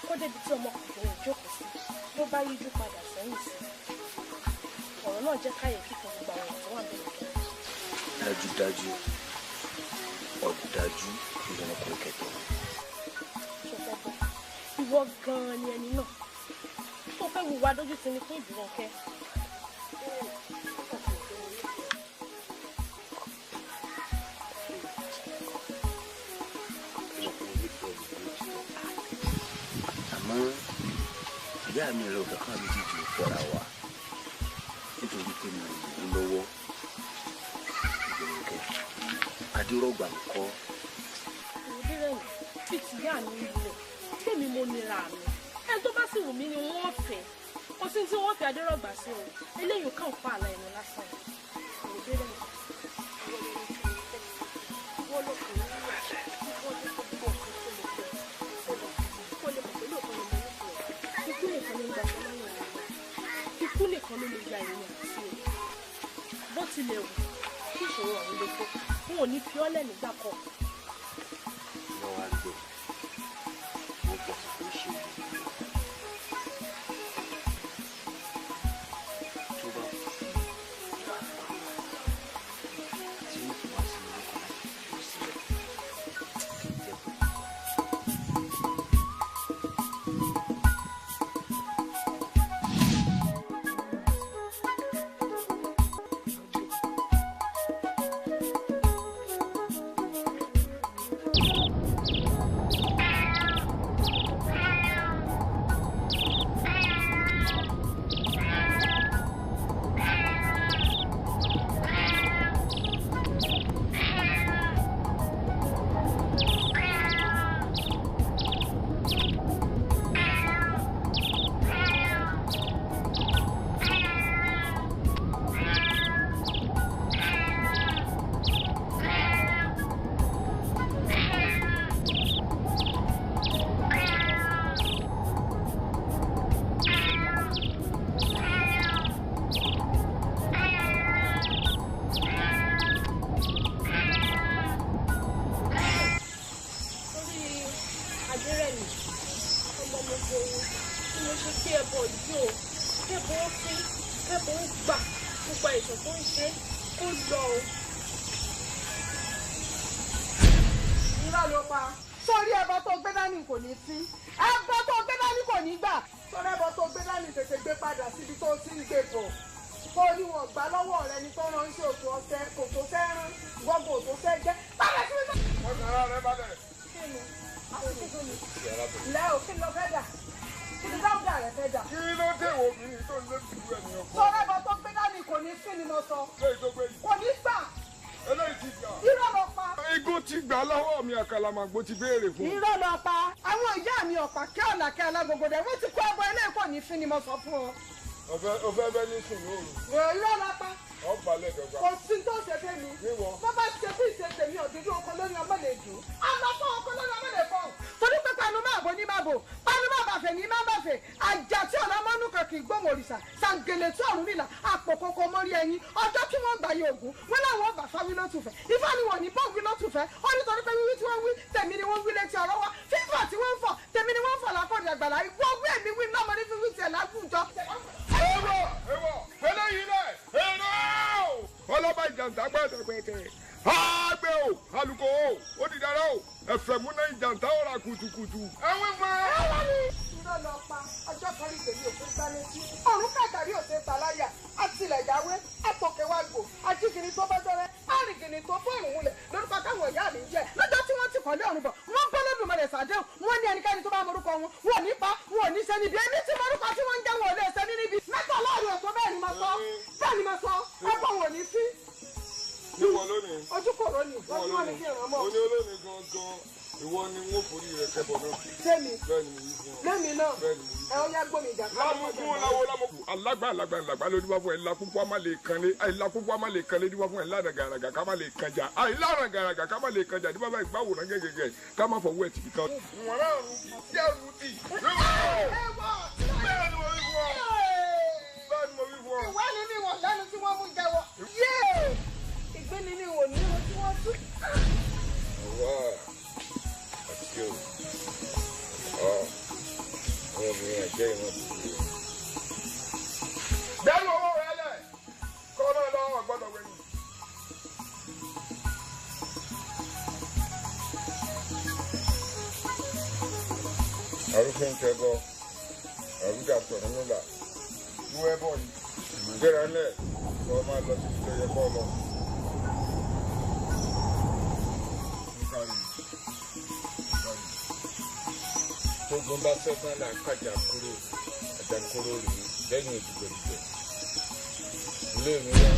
kó débi tí ọmọkùnrin jókòó sí ló bá yíjú padà sẹ́yìn sí. Ọ̀rọ̀ náà jẹ́ káyéfì fún gbogbo àwọn èèyàn tó wà níbẹ̀ lọ́jọ́. Dájúdájú ọ̀dájú ìrìnàkùnrin kẹtọ. Ṣọfẹ́ bọ́, ìwọ gan-an ni ẹni náà tó fẹ́ wùwà dójú tì ní fún Ìbírónkẹ́. Àmọ́ ìyá mi rẹ̀ ọ̀gá kan méjèèjì ò fẹ́ra wa nítorí pé mi ò lówó lọ́wọ́. Ìbírónkẹ́, Adérọ̀gbà ń kọ́. Ìbírẹ̀yìn fi tìyá mi lẹ̀, tèmi mo nira mi. Ẹni tó bá sì wù mí ni wọ́n fẹ́. Kò sí tí wọ́n fi Adérọ̀gbà sí o. Eléyìí kàn fa àlà ẹnu lásán. Ìbírẹ̀yìn, ìwọ lọkùnrin ìwọ ló gbogbo ọ̀kan tó lè fẹ́. Kó lè mọ̀ pé lóòótọ́ ni mo nífẹ̀ẹ́. Ikú nìkan ló ń gba ọmọ lọ́wọ́ rẹ̀. Ikú nìkan ló lè gba ìrìn àti o. Bó tilẹ̀ wù kí ìṣòro ọ̀hún le tó, n ò ní fi ọ́ lẹ̀ nígbà kan. Lọ́wọ́ àgbẹ̀, mo pọ̀ kó ṣe é. Tó bá fi tí ó fi wá sí ilé kan láti fi ó sílẹ̀, kí n jẹ́ pé. Torí Adérẹ̀mí, ọmọ mo gbòòrò tí mo ṣe kí ẹbọ yìí o, kẹ́bọ ó fín, kẹ́bọ ó gbà, gbogbo àìsàn tó ń ṣe kó lọ o. Irọ́ ló pa. Sórí ẹbọ tó gbé dání kò ní sí. Ẹbọ tó gbé dání kò ní gbà. Sórí ẹbọ tó gbé dání tètè gbé padà síbi tó ti ń gbé bọ̀. Kó ní wọn gbà lọ́wọ́ rẹ ni tó ránṣẹ́ òtò ọ̀sẹ̀ kò tó fẹ́ rán gbọ́ngàn òtò fẹ́ jẹ́. Padà síbi tó. Ọkàn ara rẹ balẹ̀. Kí ni? Lẹ́ o, kí ni lọ fẹ́ dà? Kí ni dáúdà rẹ fẹ́ dà? Kí ló dé wo obìnrin tó ń lé tìlú ẹ̀ ní ọkọ? Sórí ẹbọ tó gbé dání kò ní sí ni mo sọ. Léyìí tó gbé yìí. Kò ní gbà. Eléyìí ti gbà. Irọ́ ló pa. Igun ti gbà lọ́wọ́ mi, àkàlàmàgbò ti béèrè fún. Irọ́ ló pa. Àwọn ìyá mi ọ̀pá kí ọ̀là kí alágogo dẹ̀ wọ́n ti kó ẹbọ eléyìí kò ní sí ni mo sọ fún ọ. Ọ̀fẹ́ bẹ́ ní sùn lóru. Irọ́ ló pa. Ọ̀balẹ̀ dọ̀gba. Kò sí tó ṣe fẹ́ mi. Bó bá ṣe bí ìṣe tèmi òdúdú oko lórí ọmọ lè dùn. Àlọ́ fún oko lórí ọmọ lè fọ́. Torí pé panu máa bò ní máa bò, panu máa bàfẹ́ ní máa bàfẹ́. Àjà tí ọ̀rọ̀ mọ́nú kan kì í gbóhùn òrìṣà. Sàǹgẹ̀lẹ̀ tí ọ̀run nílà, àpò kòkó mọ́rí ẹyin. Ọjọ́ tí wọ́n gbà yé ògún, wọ́n láwọn ọba fáwí lótùfẹ́. Ifá ni wọ́n ní bọ́ wí lótùfẹ́. Ó ní torí pé wíwí tí wọ́n wí, tèmi ni wọ́n wí létí ọ̀rọ̀ wa. Fífọ̀ tí wọ́n ń fọ̀, tèmi ni wọ́n ń fọ̀ lákọ̀dì àgbàlá. Ìwọ wí èmi wí lọ́mọ ní fífi tiẹ̀ láwùjọ. Ewọ ewọ fẹlẹ yìí lẹ èrò ọlọ́ba ìjàǹtà pẹ̀tẹ̀pẹ̀tẹ̀ àgbẹ̀ o alùkò o ó di dára o ẹ̀fẹ̀múná ìjàǹtà ọ̀rà kùtùkùtù. Ẹ̀wọ̀n fún ẹ. Irọ́ lọ pa ọjọ́ kan rí tèmi òfin gbá létí. Ọ̀run kàkàrí òsè tàláyà, àtìlẹ̀yàwé, àtọ̀kẹ́wàgbò, ajígini tó bọ́jọ́rẹ́, àrìngìnì tó fọ́ọ̀rùn wulẹ̀ lórúkọ káwọn ìyá mi ń jẹ́. Lọ́jọ́ tí wọ́n ti kọ́lé ọ̀run bọ̀, wọ́n bọ́ lódùmarè sàdéhùn, wọ́n ní ẹnikẹ́ni tó bá morúkọ wọn, wọn ò ní pa, wọn ò ní ṣe níbi. Èmi tí morúkọ tí wọ́n ń jẹ́ wọn ò lè ṣe ní níbi. Mẹ́ta láàrin ọ̀tọ̀ bẹ́ẹ̀ ni mo sọ, bẹ́ẹ̀ ni mo sọ, ẹ̀kọ́ wọn ò ní sí. Ìwọ lónìí. Ojú kòrò ni, wọ́n ní kí n ràn mọ́. Oní olónìí gangan, ìwọ ni ni wọ́n forí rẹ̀ kẹ́bọ̀ náà. Sẹ́mi. Bẹ́ẹ̀ ni mo wí fún ọ. Lẹ́mi náà. Bẹ́ẹ̀ ni mo wí fún ọ. Ẹ ó yá gbọ́ mi ìjà. Lámùkún láwo lámùkún. Alágbá alágbá ńlágbá ló díwá fún ẹ̀ ńlá púpọ̀ má lè kan lé ẹ̀ ńlá púpọ̀ má lè kan lé díwá fún ẹ̀ ńlá gàràgà ká má lè kan jà àìlá gàràgà ká má lè kan jà díwá bá ìgbàwòrán gẹ́gẹ́gẹ́ ká má fọwọ́ ẹ̀ tìbí kan. Wọ́n rán kí ẹrù tì. Bẹ́ẹ̀ ni mo wí fún ọ. Bẹ́ẹ̀ ni mo wí fún ọ. Ìwé ni mi wọ̀ lẹ́nu tí wọ́n mú jẹ́wọ́. Yéè! Ìgbín ni mi wò ní ohun tí wọ́n tú. Ọwọ́ àti o. Àwọn obìnrin àjẹ́ ìwọ̀n bùrù. Bẹ́ẹ̀ni owó rẹ lẹ̀, kọ́ máa lọ ọ̀gbọ́dọ̀ wẹ̀yìn. Arúfin tẹ́bọ̀, àrúdà tọ̀run nílà, lú ẹbọ yìí, gbéra ńlẹ̀, kọ́ máa lọ síbi tó yẹ kọ́ lọ. Tógun bá sẹ́gbọ́n là kájà kúrò àjàkúrò rèé lẹ́yìn òdìgbòdìgbò. Ilé mi wá.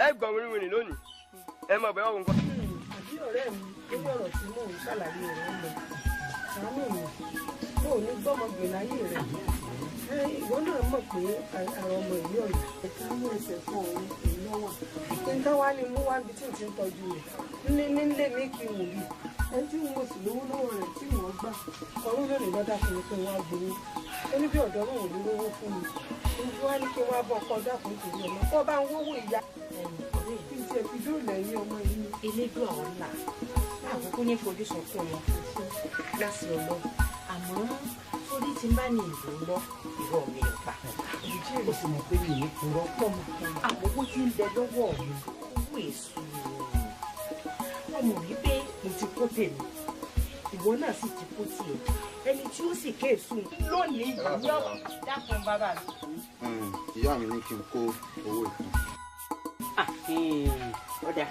Ẹ gbọ́ wíníwíní lónìí, ẹ mọ̀ bẹ́ẹ̀ wọ́n kọ́. Àbí ọ̀rẹ́ mi, lórí ọ̀rọ̀ tí mò ń ṣàlàyé rẹ̀ ń lọ. Àánú mi, mo ò ní gbọ́mọgbè láyé rẹ̀. Ìwọ náà mọ̀ pé àwọn ọmọ ìlú ọ̀yà ẹ̀ka mú ẹsẹ̀ fún òun èyí lọ́wọ́. Nǹkan wá ní mú wá ibi tí n ti ń tọ́jú rẹ̀. Nílé mi kì í wò bí. Ẹni tí mo sì lówó lọ́wọ́ rẹ̀ tí wọ́n gbà. Ọ̀run lónìí lọ́dà fún mi pé wọ́n á gbowó. Ó ní bí ọ̀dọ́ náà ò ní lówó fún mi. Ojú wa ní kí wọ́n á bọ̀ ọkọ̀ dákun torí ọmọ. Kọ́ bá ń wówó ìyá. Kí n tiẹ̀ fi dóòlà ẹ̀yìn ọmọ yìí. Elédùn àwọn ńlá àkókò ní fojú sunkún wọn láti ọlọ, àmọ́ torí tí n bá ní ìlú lọ ìrọ̀ mi ò gbà. Ó sì mọ̀ pé mi ò ní purọ́. Àmọ́ owó tí ń bẹ lọ́wọ́ mi owó èso ọmọ wípé mo ti kó tèmi, ìwọ náà sì ti kó tiẹ̀, ẹni tí ó sì kéésù lónìí yìí ọ dákun bàbá mi. Ìyá mi ní kí n kó owó ìfún. Ọ̀dà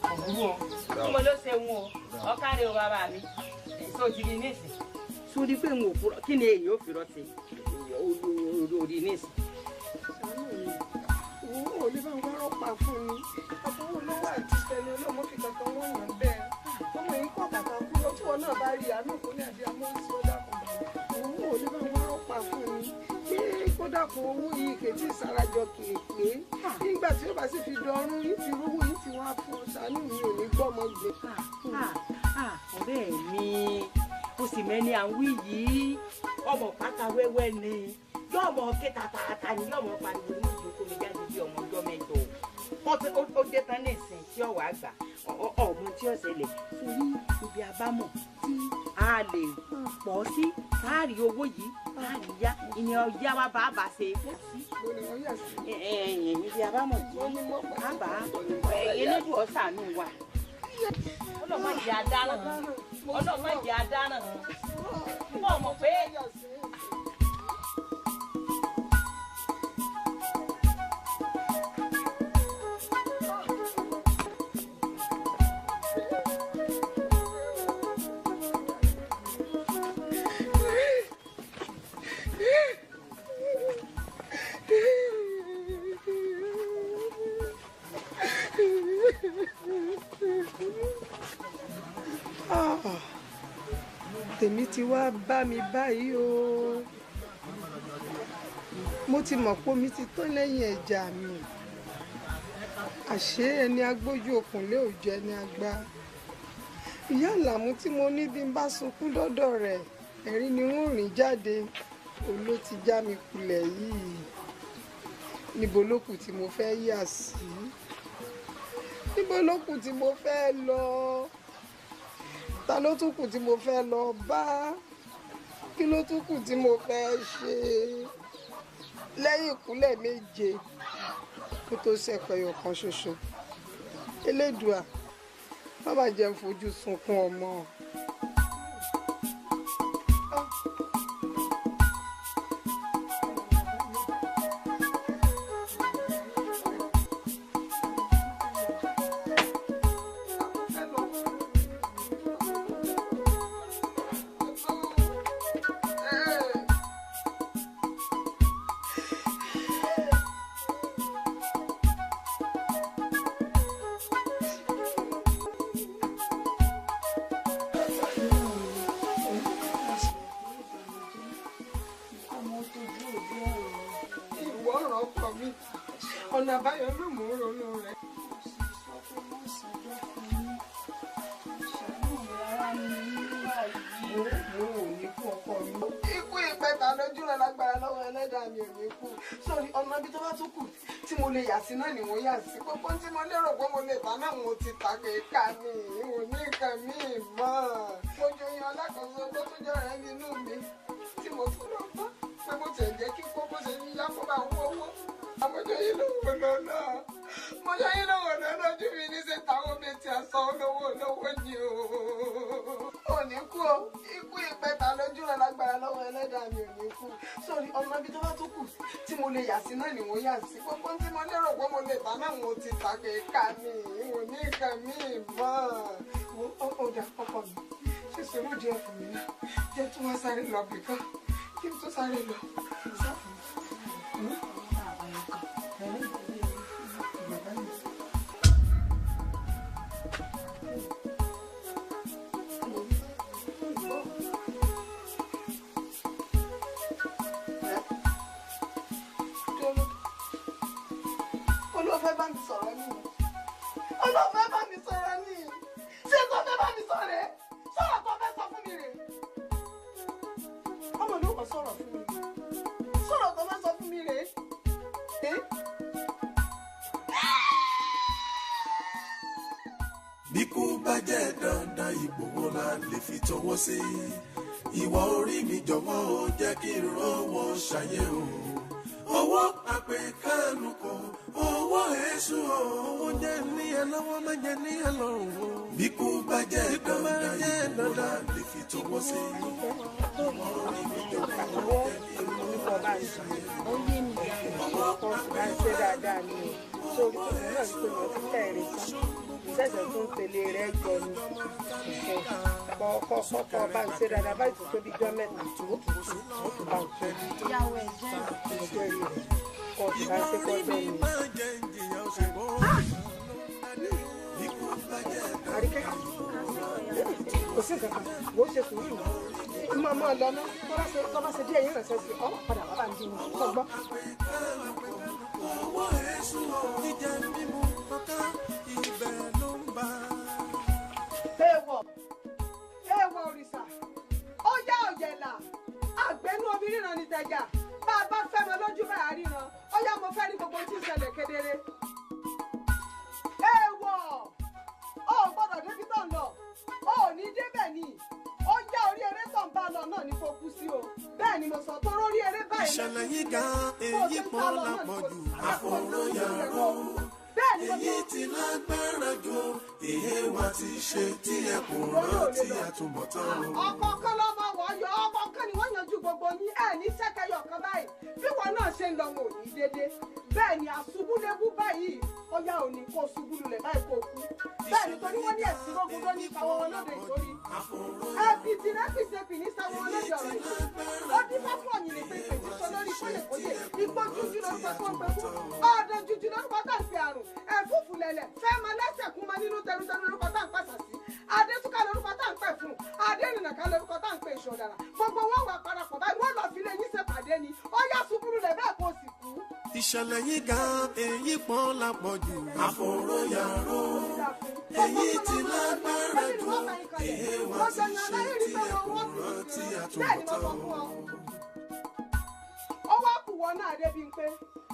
ọ̀hún o, mo ló ṣe ń o, ọ̀kárẹ̀ o bàbá mi, èso ti di nísìn. Sórí pé n ò purọ́, kí ni èyí ò fi rọ́ sí orí nísìn. Ṣàánú mi, òun ò lè bá ń wárọ̀ pa fún mi. Àbúrò lọ́wọ́ àti tẹni ọlọ́mọ fi kankan wọ́n yàn bẹ́ẹ̀. Ọmọ yìí kọ̀ bàtà kú lọ tí wọn náà bá rí àánú kò ní àbí amóhùnsí ọ̀dà kan bàbá. Òun ò lè bá ń wárọ̀ pa fún mi. Pé kódà kó owó yìí kètí ìsarajọ kèé. Nígbà tí ó bá sì fi dọrún yìí ti rówó yìí ti wá fún ọ, ṣàánú mi ò ní gbọ́mọ gbé. Ọ̀rẹ́ mi, ó sì mẹ́ni à ń wí yìí, ọmọ pátá wẹ́wẹ́ ni, yóò mọ ké tatata ni, yóò mọ pariwo ní ìjókòó mi jáde bí ọmọ ọjọ́ mẹ́jọ. Ó dé tán ní ìsìn tí ọ̀wọ́ àgbà ọmọ tí ó ṣẹlẹ̀ sórí ibi àbámọ̀ tí a lè pọ̀ sí káàrí owó yìí káàrí yá ìyẹn ọ̀yá wa bá a bá ṣe. Ibi àbámọ̀ tí a bá elédùn ọ̀sánú wa. Ọlọ́mọ jẹ́ adáràn, ọlọ́mọ jẹ́ adáràn, wọ́n mọ̀ pé. Tèmi ti wá bá mi báyìí o. Mo ti mọ̀ pé omi ti tán lẹ́yìn ẹja mi. Àṣé ẹni agbójú okùn lé òjò ẹni àgbà. Ìyá Àlàmú tí mo ní bí n bá sunkún dọ́dọ̀ rẹ̀, ẹ̀rín ni wọ́n rìn jáde. Òun ló ti já mi kulẹ̀ yìí. Níbo ló kù tí mo fẹ́ yà sí? Níbo ló kù tí mo fẹ́ lọ? Ta ló tún kù tí mo fẹ́ lọ bá? Kí ló tún kù tí mo fẹ́ ṣe? Lẹ́yìn ìkúnlẹ̀ méje kó tó ṣẹ̀pẹ̀yọ̀ kan ṣoṣo. Elédùà, má má jẹ́ n fojú sunkún ọmọ. Ìwọ ọ̀rọ̀ ọkọ mi, ọ̀nà àbáyọ ló mú un ronú rẹ̀. Mo ò ní kú ọkọ mi. Ikú ìpẹta lójú rẹ lágbára lọ́wọ́ ẹlẹ́dàá mi ò ní kú. Sórí ọ̀nà ibi tó bá tún kù tí mo lè yà sí náà ni mo yà sí. Gbogbo tí mo lérò pé mo lè ta náà mo ti ta pé ká mi, ò ní nǹkan míì mọ́. Mo joyin alákòóso tó tún jẹ́ ọ̀rẹ́ mi inú mi tí mo tún lọ bá pé bó tiẹ̀ jẹ́ kí kókó ṣe yíyá kó bá wọ́ owó. Àmójọ yín lówó lọ́nà. Mọ́jọ yín lówó lọ́nà ojú mi ní ṣe táwọn mi ti àṣọ olówó olówó ni o. Ò ní kú o. Ikú ìpẹta lójú rẹ lágbára lọ́wọ́ ẹlẹ́dàá mi ò ní kú. Sórí ọ̀nà ibi tó bá tún kù tí mo lè yà sí náà ni mo yà sí. Gbogbo tí mo lérò pé mo lè ta náà mo ti ta pé ká mi, ò ní nǹkan míì mọ́. Ó dà ọkọ mi. Ṣé sùúrù díẹ̀ fún mi náà? Jẹ́ tún wá sáré lọ bìkan. Kí n tún sáré lọ. Olóòfẹ́ bá mi sọ̀rọ̀ ni. Olóòfẹ́ bá mi sọ̀rọ̀ ni. Ṣé tó fẹ́ bá mi sọ̀rọ̀ rẹ̀? Sọ̀rọ̀ tó fẹ́ sọ fún mi rè. Ọmọ ló kàn sọ̀rọ̀ fún mi. Sọ̀rọ̀ tó fẹ́ sọ fún mi rè. Bí kú bá jẹ́ dandan, ipò wo la lè fi tọwọ́ sí? Ìwọ orí mi jọ̀wọ́ o, jẹ́ kí n rọ́wọ́ ṣayé o. Owó àpè kánú kọ, owó èṣù o. Owó jẹ́ ní ẹ lọ́wọ́, má jẹ́ ní ẹ lọ́rùn o. Bí kú bá jẹ́ dandan, ipò wo la lè fi tọwọ́ sí? Ìwọ orí mi jọ̀wọ́ o, jẹ́ kí n rọ́wọ́ ṣayé o. Owó àpè kánú kọ, owó èṣù o. Sẹ̀sẹ̀ tó ń tẹ̀lé rẹ̀ jọ ni kọ́kọ́ bá ń ṣe dáadáa báyìí tó tóbi jọ mẹ́ta tó bá ń ṣe. Ìyàwó ẹ̀ jẹ́ ìjọ rí rẹ̀ kọ́ bá ń ṣe kọ́ jẹ́ mi. Àríkẹ́ kò sí nǹkan kan wò ó ṣe sùúrù ní máa máa lọ ná tó bá ṣe díẹ̀ yín ránṣẹ́ sí ọ padà wà bá ń dín ní sọgbọ́n. Owó èṣù o, jíjẹ mímu kọ́kọ́ ibẹ̀ ló ń bá. Èèwọ̀ èèwọ̀ òrìṣà ó yá ọ̀yẹ̀là àgbẹ̀nú omi ríran ní tẹ̀jà bá a bá fẹ́ mọ lójú bá a ríran ó yá mo fẹ́ rí gbogbo tí ń ṣẹlẹ̀ kedere. Èèwọ̀ ó gbọ́dọ̀ débi tó ń lọ ó ní débẹ̀ ni ó yá orí eré tó ń bá lọ náà ní kó kú sí o bẹ́ẹ̀ ni mo sọ tó rórí eré báyìí. Ìṣẹ̀lẹ̀ yìí ga èyí pọ̀ lápọ̀jù àfọ̀rọ̀yàrò. Èyí ti lágbára jù èyí wa ti ṣe tí ẹ kò rántí àtúbọ̀tán o. Ọkọ̀ kan lọ́mọ wọ́n yọ ọkọ̀ kan ni wọ́n yanjú gbogbo yín ẹ̀ ní sẹ́kẹ̀yọ̀ kan báyìí bí wọn náà ṣe ń lọ wọn ò ní dédé bẹ́ẹ̀ ni àṣubúlébú báyìí ó yá òní kó ṣubú lulẹ̀ báyìí kó kú bẹ́ẹ̀ ni torí wọ́n ní ẹ̀sìn rógun ló ní ìpawọ́ wọn lóde ìtorí ẹbí ti rẹ́pìsẹ́pì ní sáwọn wọn lóde ọ̀rọ̀ ìtorí ó dífá fún ọ̀yìn ní pépè tí sọ lórí kóyèkóyè igbó jújú lórúkọ tó ń pekú ọ̀dọ̀ jújú lórúkọ tá à ń pe àrùn ẹ̀fúùfù lẹ̀lẹ̀ fẹ́ máa lẹ́sẹ̀ kún máa nínú tẹrutẹru lórúkọ tá à ń pàṣà sí adétúkà lórúkọ tá à ń pẹ̀ fún òṣì ọ̀dàrà gbogbo wọn wà parapọ̀ báyìí wọ́n lọ fi lé yín ṣèpàdé ni ó yá ṣubúrú lẹ̀ bẹ́ẹ̀ kó sì kú. Ìṣẹ̀lẹ̀ yìí ga èyí pọ́n lápọ̀jù àfòróyàró èyí tí lágbára jù èyí wá ti ṣe tí ẹ kò rántí àtúbọ̀tán. Ó wá kù wọ́n náà débi pé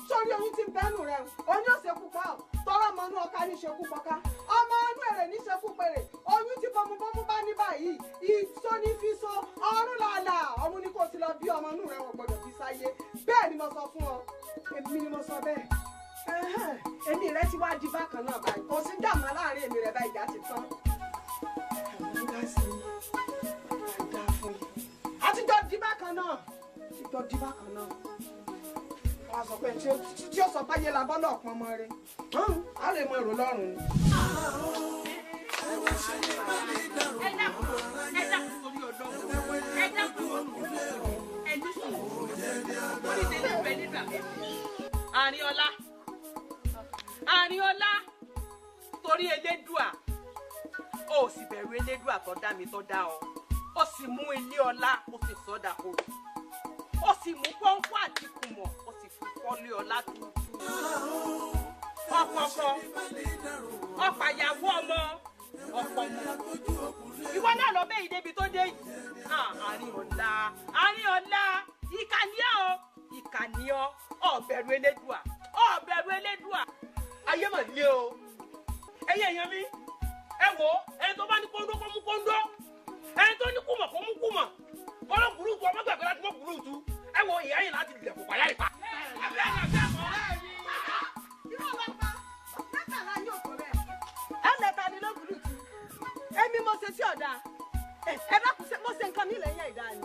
sórí oyún ti bẹ́nu rẹ̀ oyún ọ̀sẹ̀ pupa ọ̀ tọrọ ọmọ inú ọkà ní ṣekú pọ̀ká ọmọ inú èrè ní ṣekú pèrè oyún tí bọmubọmu bá ní báyìí ìsọ ní fi so ọrùn làlà ọrùn ni kò ti lọ bí ọmọ inú rẹ̀ wọ́n gbọ́dọ̀ bí sáyé bẹ́ẹ̀ ni mo sọ fún ọ èmi ni mo sọ bẹ́ẹ̀ èmi rẹ ti wá di bákan náà báyìí kò sí dààmú láàrin èmi rẹ báyìí ìjà ti tán. Àtijọ́ di bákan náà àtijọ́ di bákan náà wọ́n sọ pé tí ó sọ páyé la bọ́lọ̀ ọ̀pọ̀ ọmọ rẹ̀ á lè mọ èrò lọ́rùn ni. Àrínọlá Àrínọlá torí Elédùà ó sì bẹ̀rù Elédùà tó dá mi tó dá ọ ó sì mú ilé ọlá ó sì sọ́dà koro ó sì mú pọ́npọ́ àti kùmọ̀ ó sì fi fọ́lé ọlá tuntun ọ̀pọ̀pọ̀ ọ̀pàyàwó ọmọ ọ̀pọ̀ mọ́ ìwọ náà lọ bẹ́ẹ̀ yìí débi tó dé yìí. Àrínọlá Àrínọlá ìkànnì ọ́ ìkànnì ọ́ ò bẹ̀rù Elédùà ò bẹ̀rù Elédùà. Ayé mà le o ẹ̀yin èèyàn mi ẹ wò ó ẹni tó bá ní kóńdó kó mú kóńdó ẹni tó ní kùmọ̀ kó mú kùmọ̀ ọlọ́kùnrin tu ọmọ gbàgbé láti mọ́ kùnrin tu ẹ wo ìyá yìí láti lẹ̀ kó pàyà ìpa. Ẹ lẹ́ta ni lóbùrú tu èmi mo ṣe sí ọ̀dà ẹ dákun mo ṣe nǹkan mi lẹ́yìn ìdá ni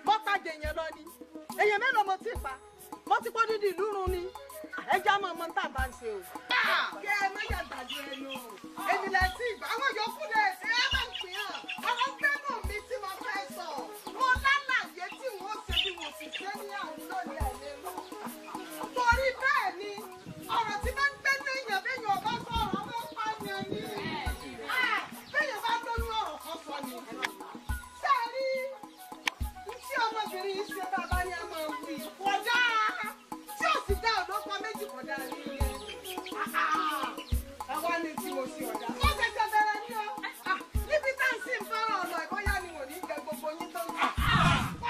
mo pa jèèyàn lọ ni èèyàn mélòó mo ti pa mo ti pọ́ dídì ìlú run ni ẹja mọ ọmọ tá a bá ń ṣe o. Kí ẹ má yà gbàgbé ẹnu o èmi lẹ sí ìgbà àwọn yòókù lè ṣe é bá ń pè hàn ọ̀rọ̀ gbẹ́nu mi tí mo fẹ́ sọ mo lálàyé tí n ó ṣe bí mo sì ṣe ní àwọn lónìí ẹ̀ lé lọ. Torí bẹ́ẹ̀ ni ọ̀rọ̀ tí bá ń gbẹ́nu èèyàn béèyàn ọba sọ̀rọ̀ ọmọ pààyàn ni béèyàn bá lóyún ọ̀rọ̀ kan sọ ni. Ṣé ẹ rí tí ọmọbìnrin yìí ṣe bàbá ni a máa wí kọjá tí ò sì dá ọ̀dọ́ pa méjì kọjá ní ilé àwa ni tí mo ṣe ọ̀dà. Wọ́n ṣẹ̀ṣẹ̀ bẹ̀rẹ̀ ní o níbi tá à ń sìn fẹ́ràn ọ̀nà ìbóyá ni wọ́n ní jẹ gbogbo yín tó ń sọ.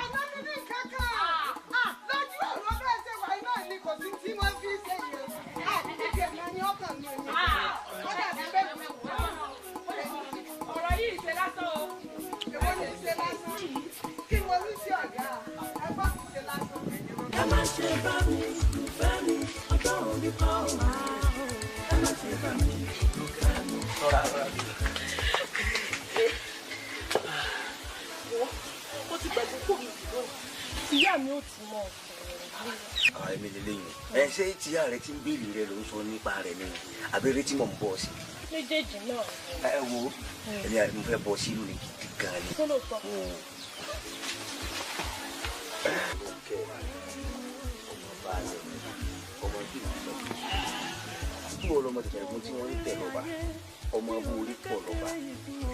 Ọ̀nà mi ní kankan lójú ọ̀rọ̀ bẹ́ẹ̀ ṣe wà iná ni kò sí tí wọ́n fi ṣe yẹn. Àbíkí ẹ̀mí ni ọkàn mi ni. Ó dàbí bẹ́ẹ̀ mi. Ọ̀rọ̀ yìí ṣe lásán o. Èwo ni ṣe lásán? Kí mo ní sí ọ̀gá? Ẹgbọ́n mi ṣe lásán. Ẹ má ṣe bá mi ìfẹ́ mi ọjọ́ orí kọ́ ò. Ẹ má ṣe bá mi ìfẹ́ mi. Ó ti gbàgbé kó mi dùn. Ìyá mi ò ti mọ ọ̀sán. Àwọn ẹ̀mí lélẹ́yìn ẹ ṣé tíyá rẹ ti ń béèrè rẹ ló ń sọ nípa rẹ ni abẹ́rẹ́ tí mò ń bọ̀ sí. Méjèèjì náà. Ẹ wo èmi àti mo fẹ́ bọ́ sínú ni gidi gan ni. Tó ló sọ. Ọmọ baálé ọmọ tí mo sọ kí wọ́n lọ́mọ tẹ̀tẹ̀ ẹ̀gbọ́n tí wọ́n ń tẹ̀ lọ́ba ọmọ abú orí pọ̀ lọ́ba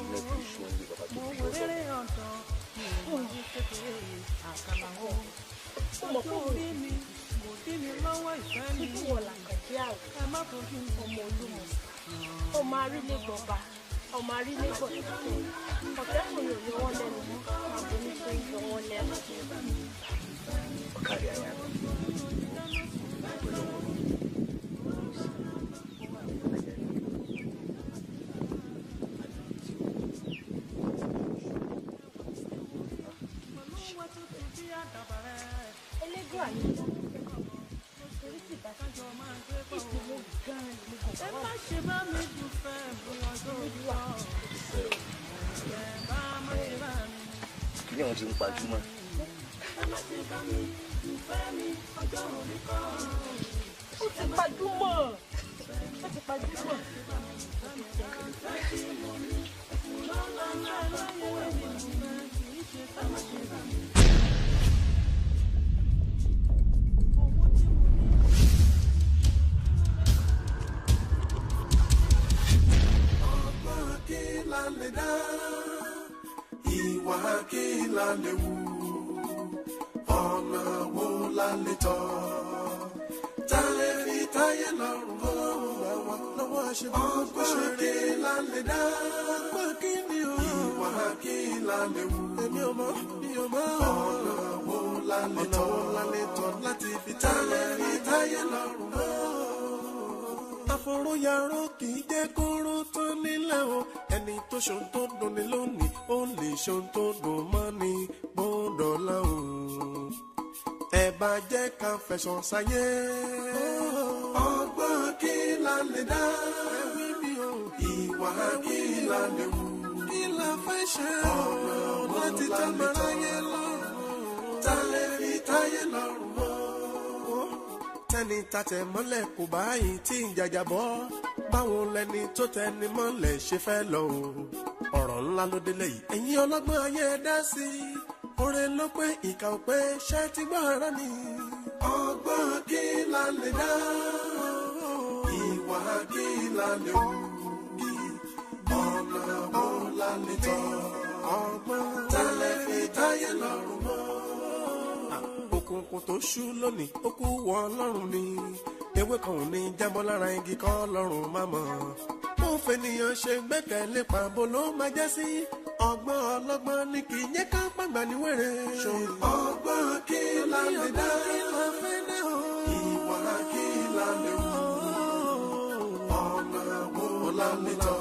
iná tó sún ní bàbá tó bí ọlọ́mọ. Ó mọ̀ pé òun ibi wọ̀ làkàndé àwọ̀ ọmọ olúmọ ọmọ arílé gbọba ọmọ arílé gbọ̀dọ̀ ọ̀tẹ́kùnrin ò yọ wọ́n lẹ́nu mọ́ àbò ní tó ń yọ wọ́n lẹ́nu. Ọ̀kárí àyà mi. Elédùn àyíká orí sì bá ṣe ìdìbò gan-an ni mo Ẹ má ṣe bá mi dùfẹ́ bí ọjọ́ orí kọ́. Ẹ bá má ṣe bá mi. Kí ni wọ́n ti ń pajúmọ́? Ẹ má ṣe bá mi dùfẹ́ mi ọjọ́ orí kọ́. Ó ti pajúmọ̀ ó ti pajúmọ̀. Ọgbọ́n kí la lè dá ìwà kí la lè wù, ọ̀nà wo la lè tọ̀, tá lè fi táyé lọ́rùn lọ́wọ́ lọ́wọ́ àṣebí. Ọgbọ́n kí la lè dá, ọgbọ́n kí ni o, ìwà kí la lè wù, èmi ò mọ̀, mi ò mọ̀, ọ̀nà wo la lè tọ̀, la lè tọ̀ láti fi táyé lọ́rùn lọ́wọ́. Àforóyaró kì í jẹ́ kóró tán nílẹ̀ o, ẹni tó ṣohun tó dùn ní lónìí ó lè ṣohun tó dùn mọ́ ni bó dọ̀la o. Ẹ bá jẹ́ ká fẹ̀sọ̀ sáyé. Ọgbọ́n kí la lè dá, ìwà kí la lè wù, kí la fẹ́ ṣe ọ̀nà láti tẹ́ mọ́ráyé lọ́rùn, tá lè fi táyé lọ́rùn mọ́. Tẹ́ni tatẹ̀ mọ́lẹ̀ kò báyìí tí ń jàjàbọ́, báwo lẹni tó tẹni mọ́lẹ̀ ṣe fẹ́ lọ o? Ọ̀rọ̀ ńlá ló délé yìí, ẹ̀yin ọlọ́gbọ́n ayé ẹ dá sí i. Oore ló pé, ìkà ò pé, ṣé ti gbọ́ ara mi? Ọgbọ́n kí la lè dá, ìwà kí la lè wù, ọ̀nà wo la lè tọ̀, ọgbọ́n tá lè fi táyé lọ́rùn mọ́. Òkùnkùn tó ṣú lónìí, ó kú wọ ọlọ́run ni. Ewé kan ò ní jábọ́ lára igi kọ́ ọlọ́run má mọ̀. Mo fènìyàn ṣe gbẹ́kẹ̀lé, pàbó ló máa jẹ́ sí. Ọgbọ́n ọlọ́gbọ́n ní kì í yẹ ká pàgbà ní wèrè. Ọgbọ́n kí la lè dá, ìwà kí la lè wù, ọ̀nà wo la lè tọ̀.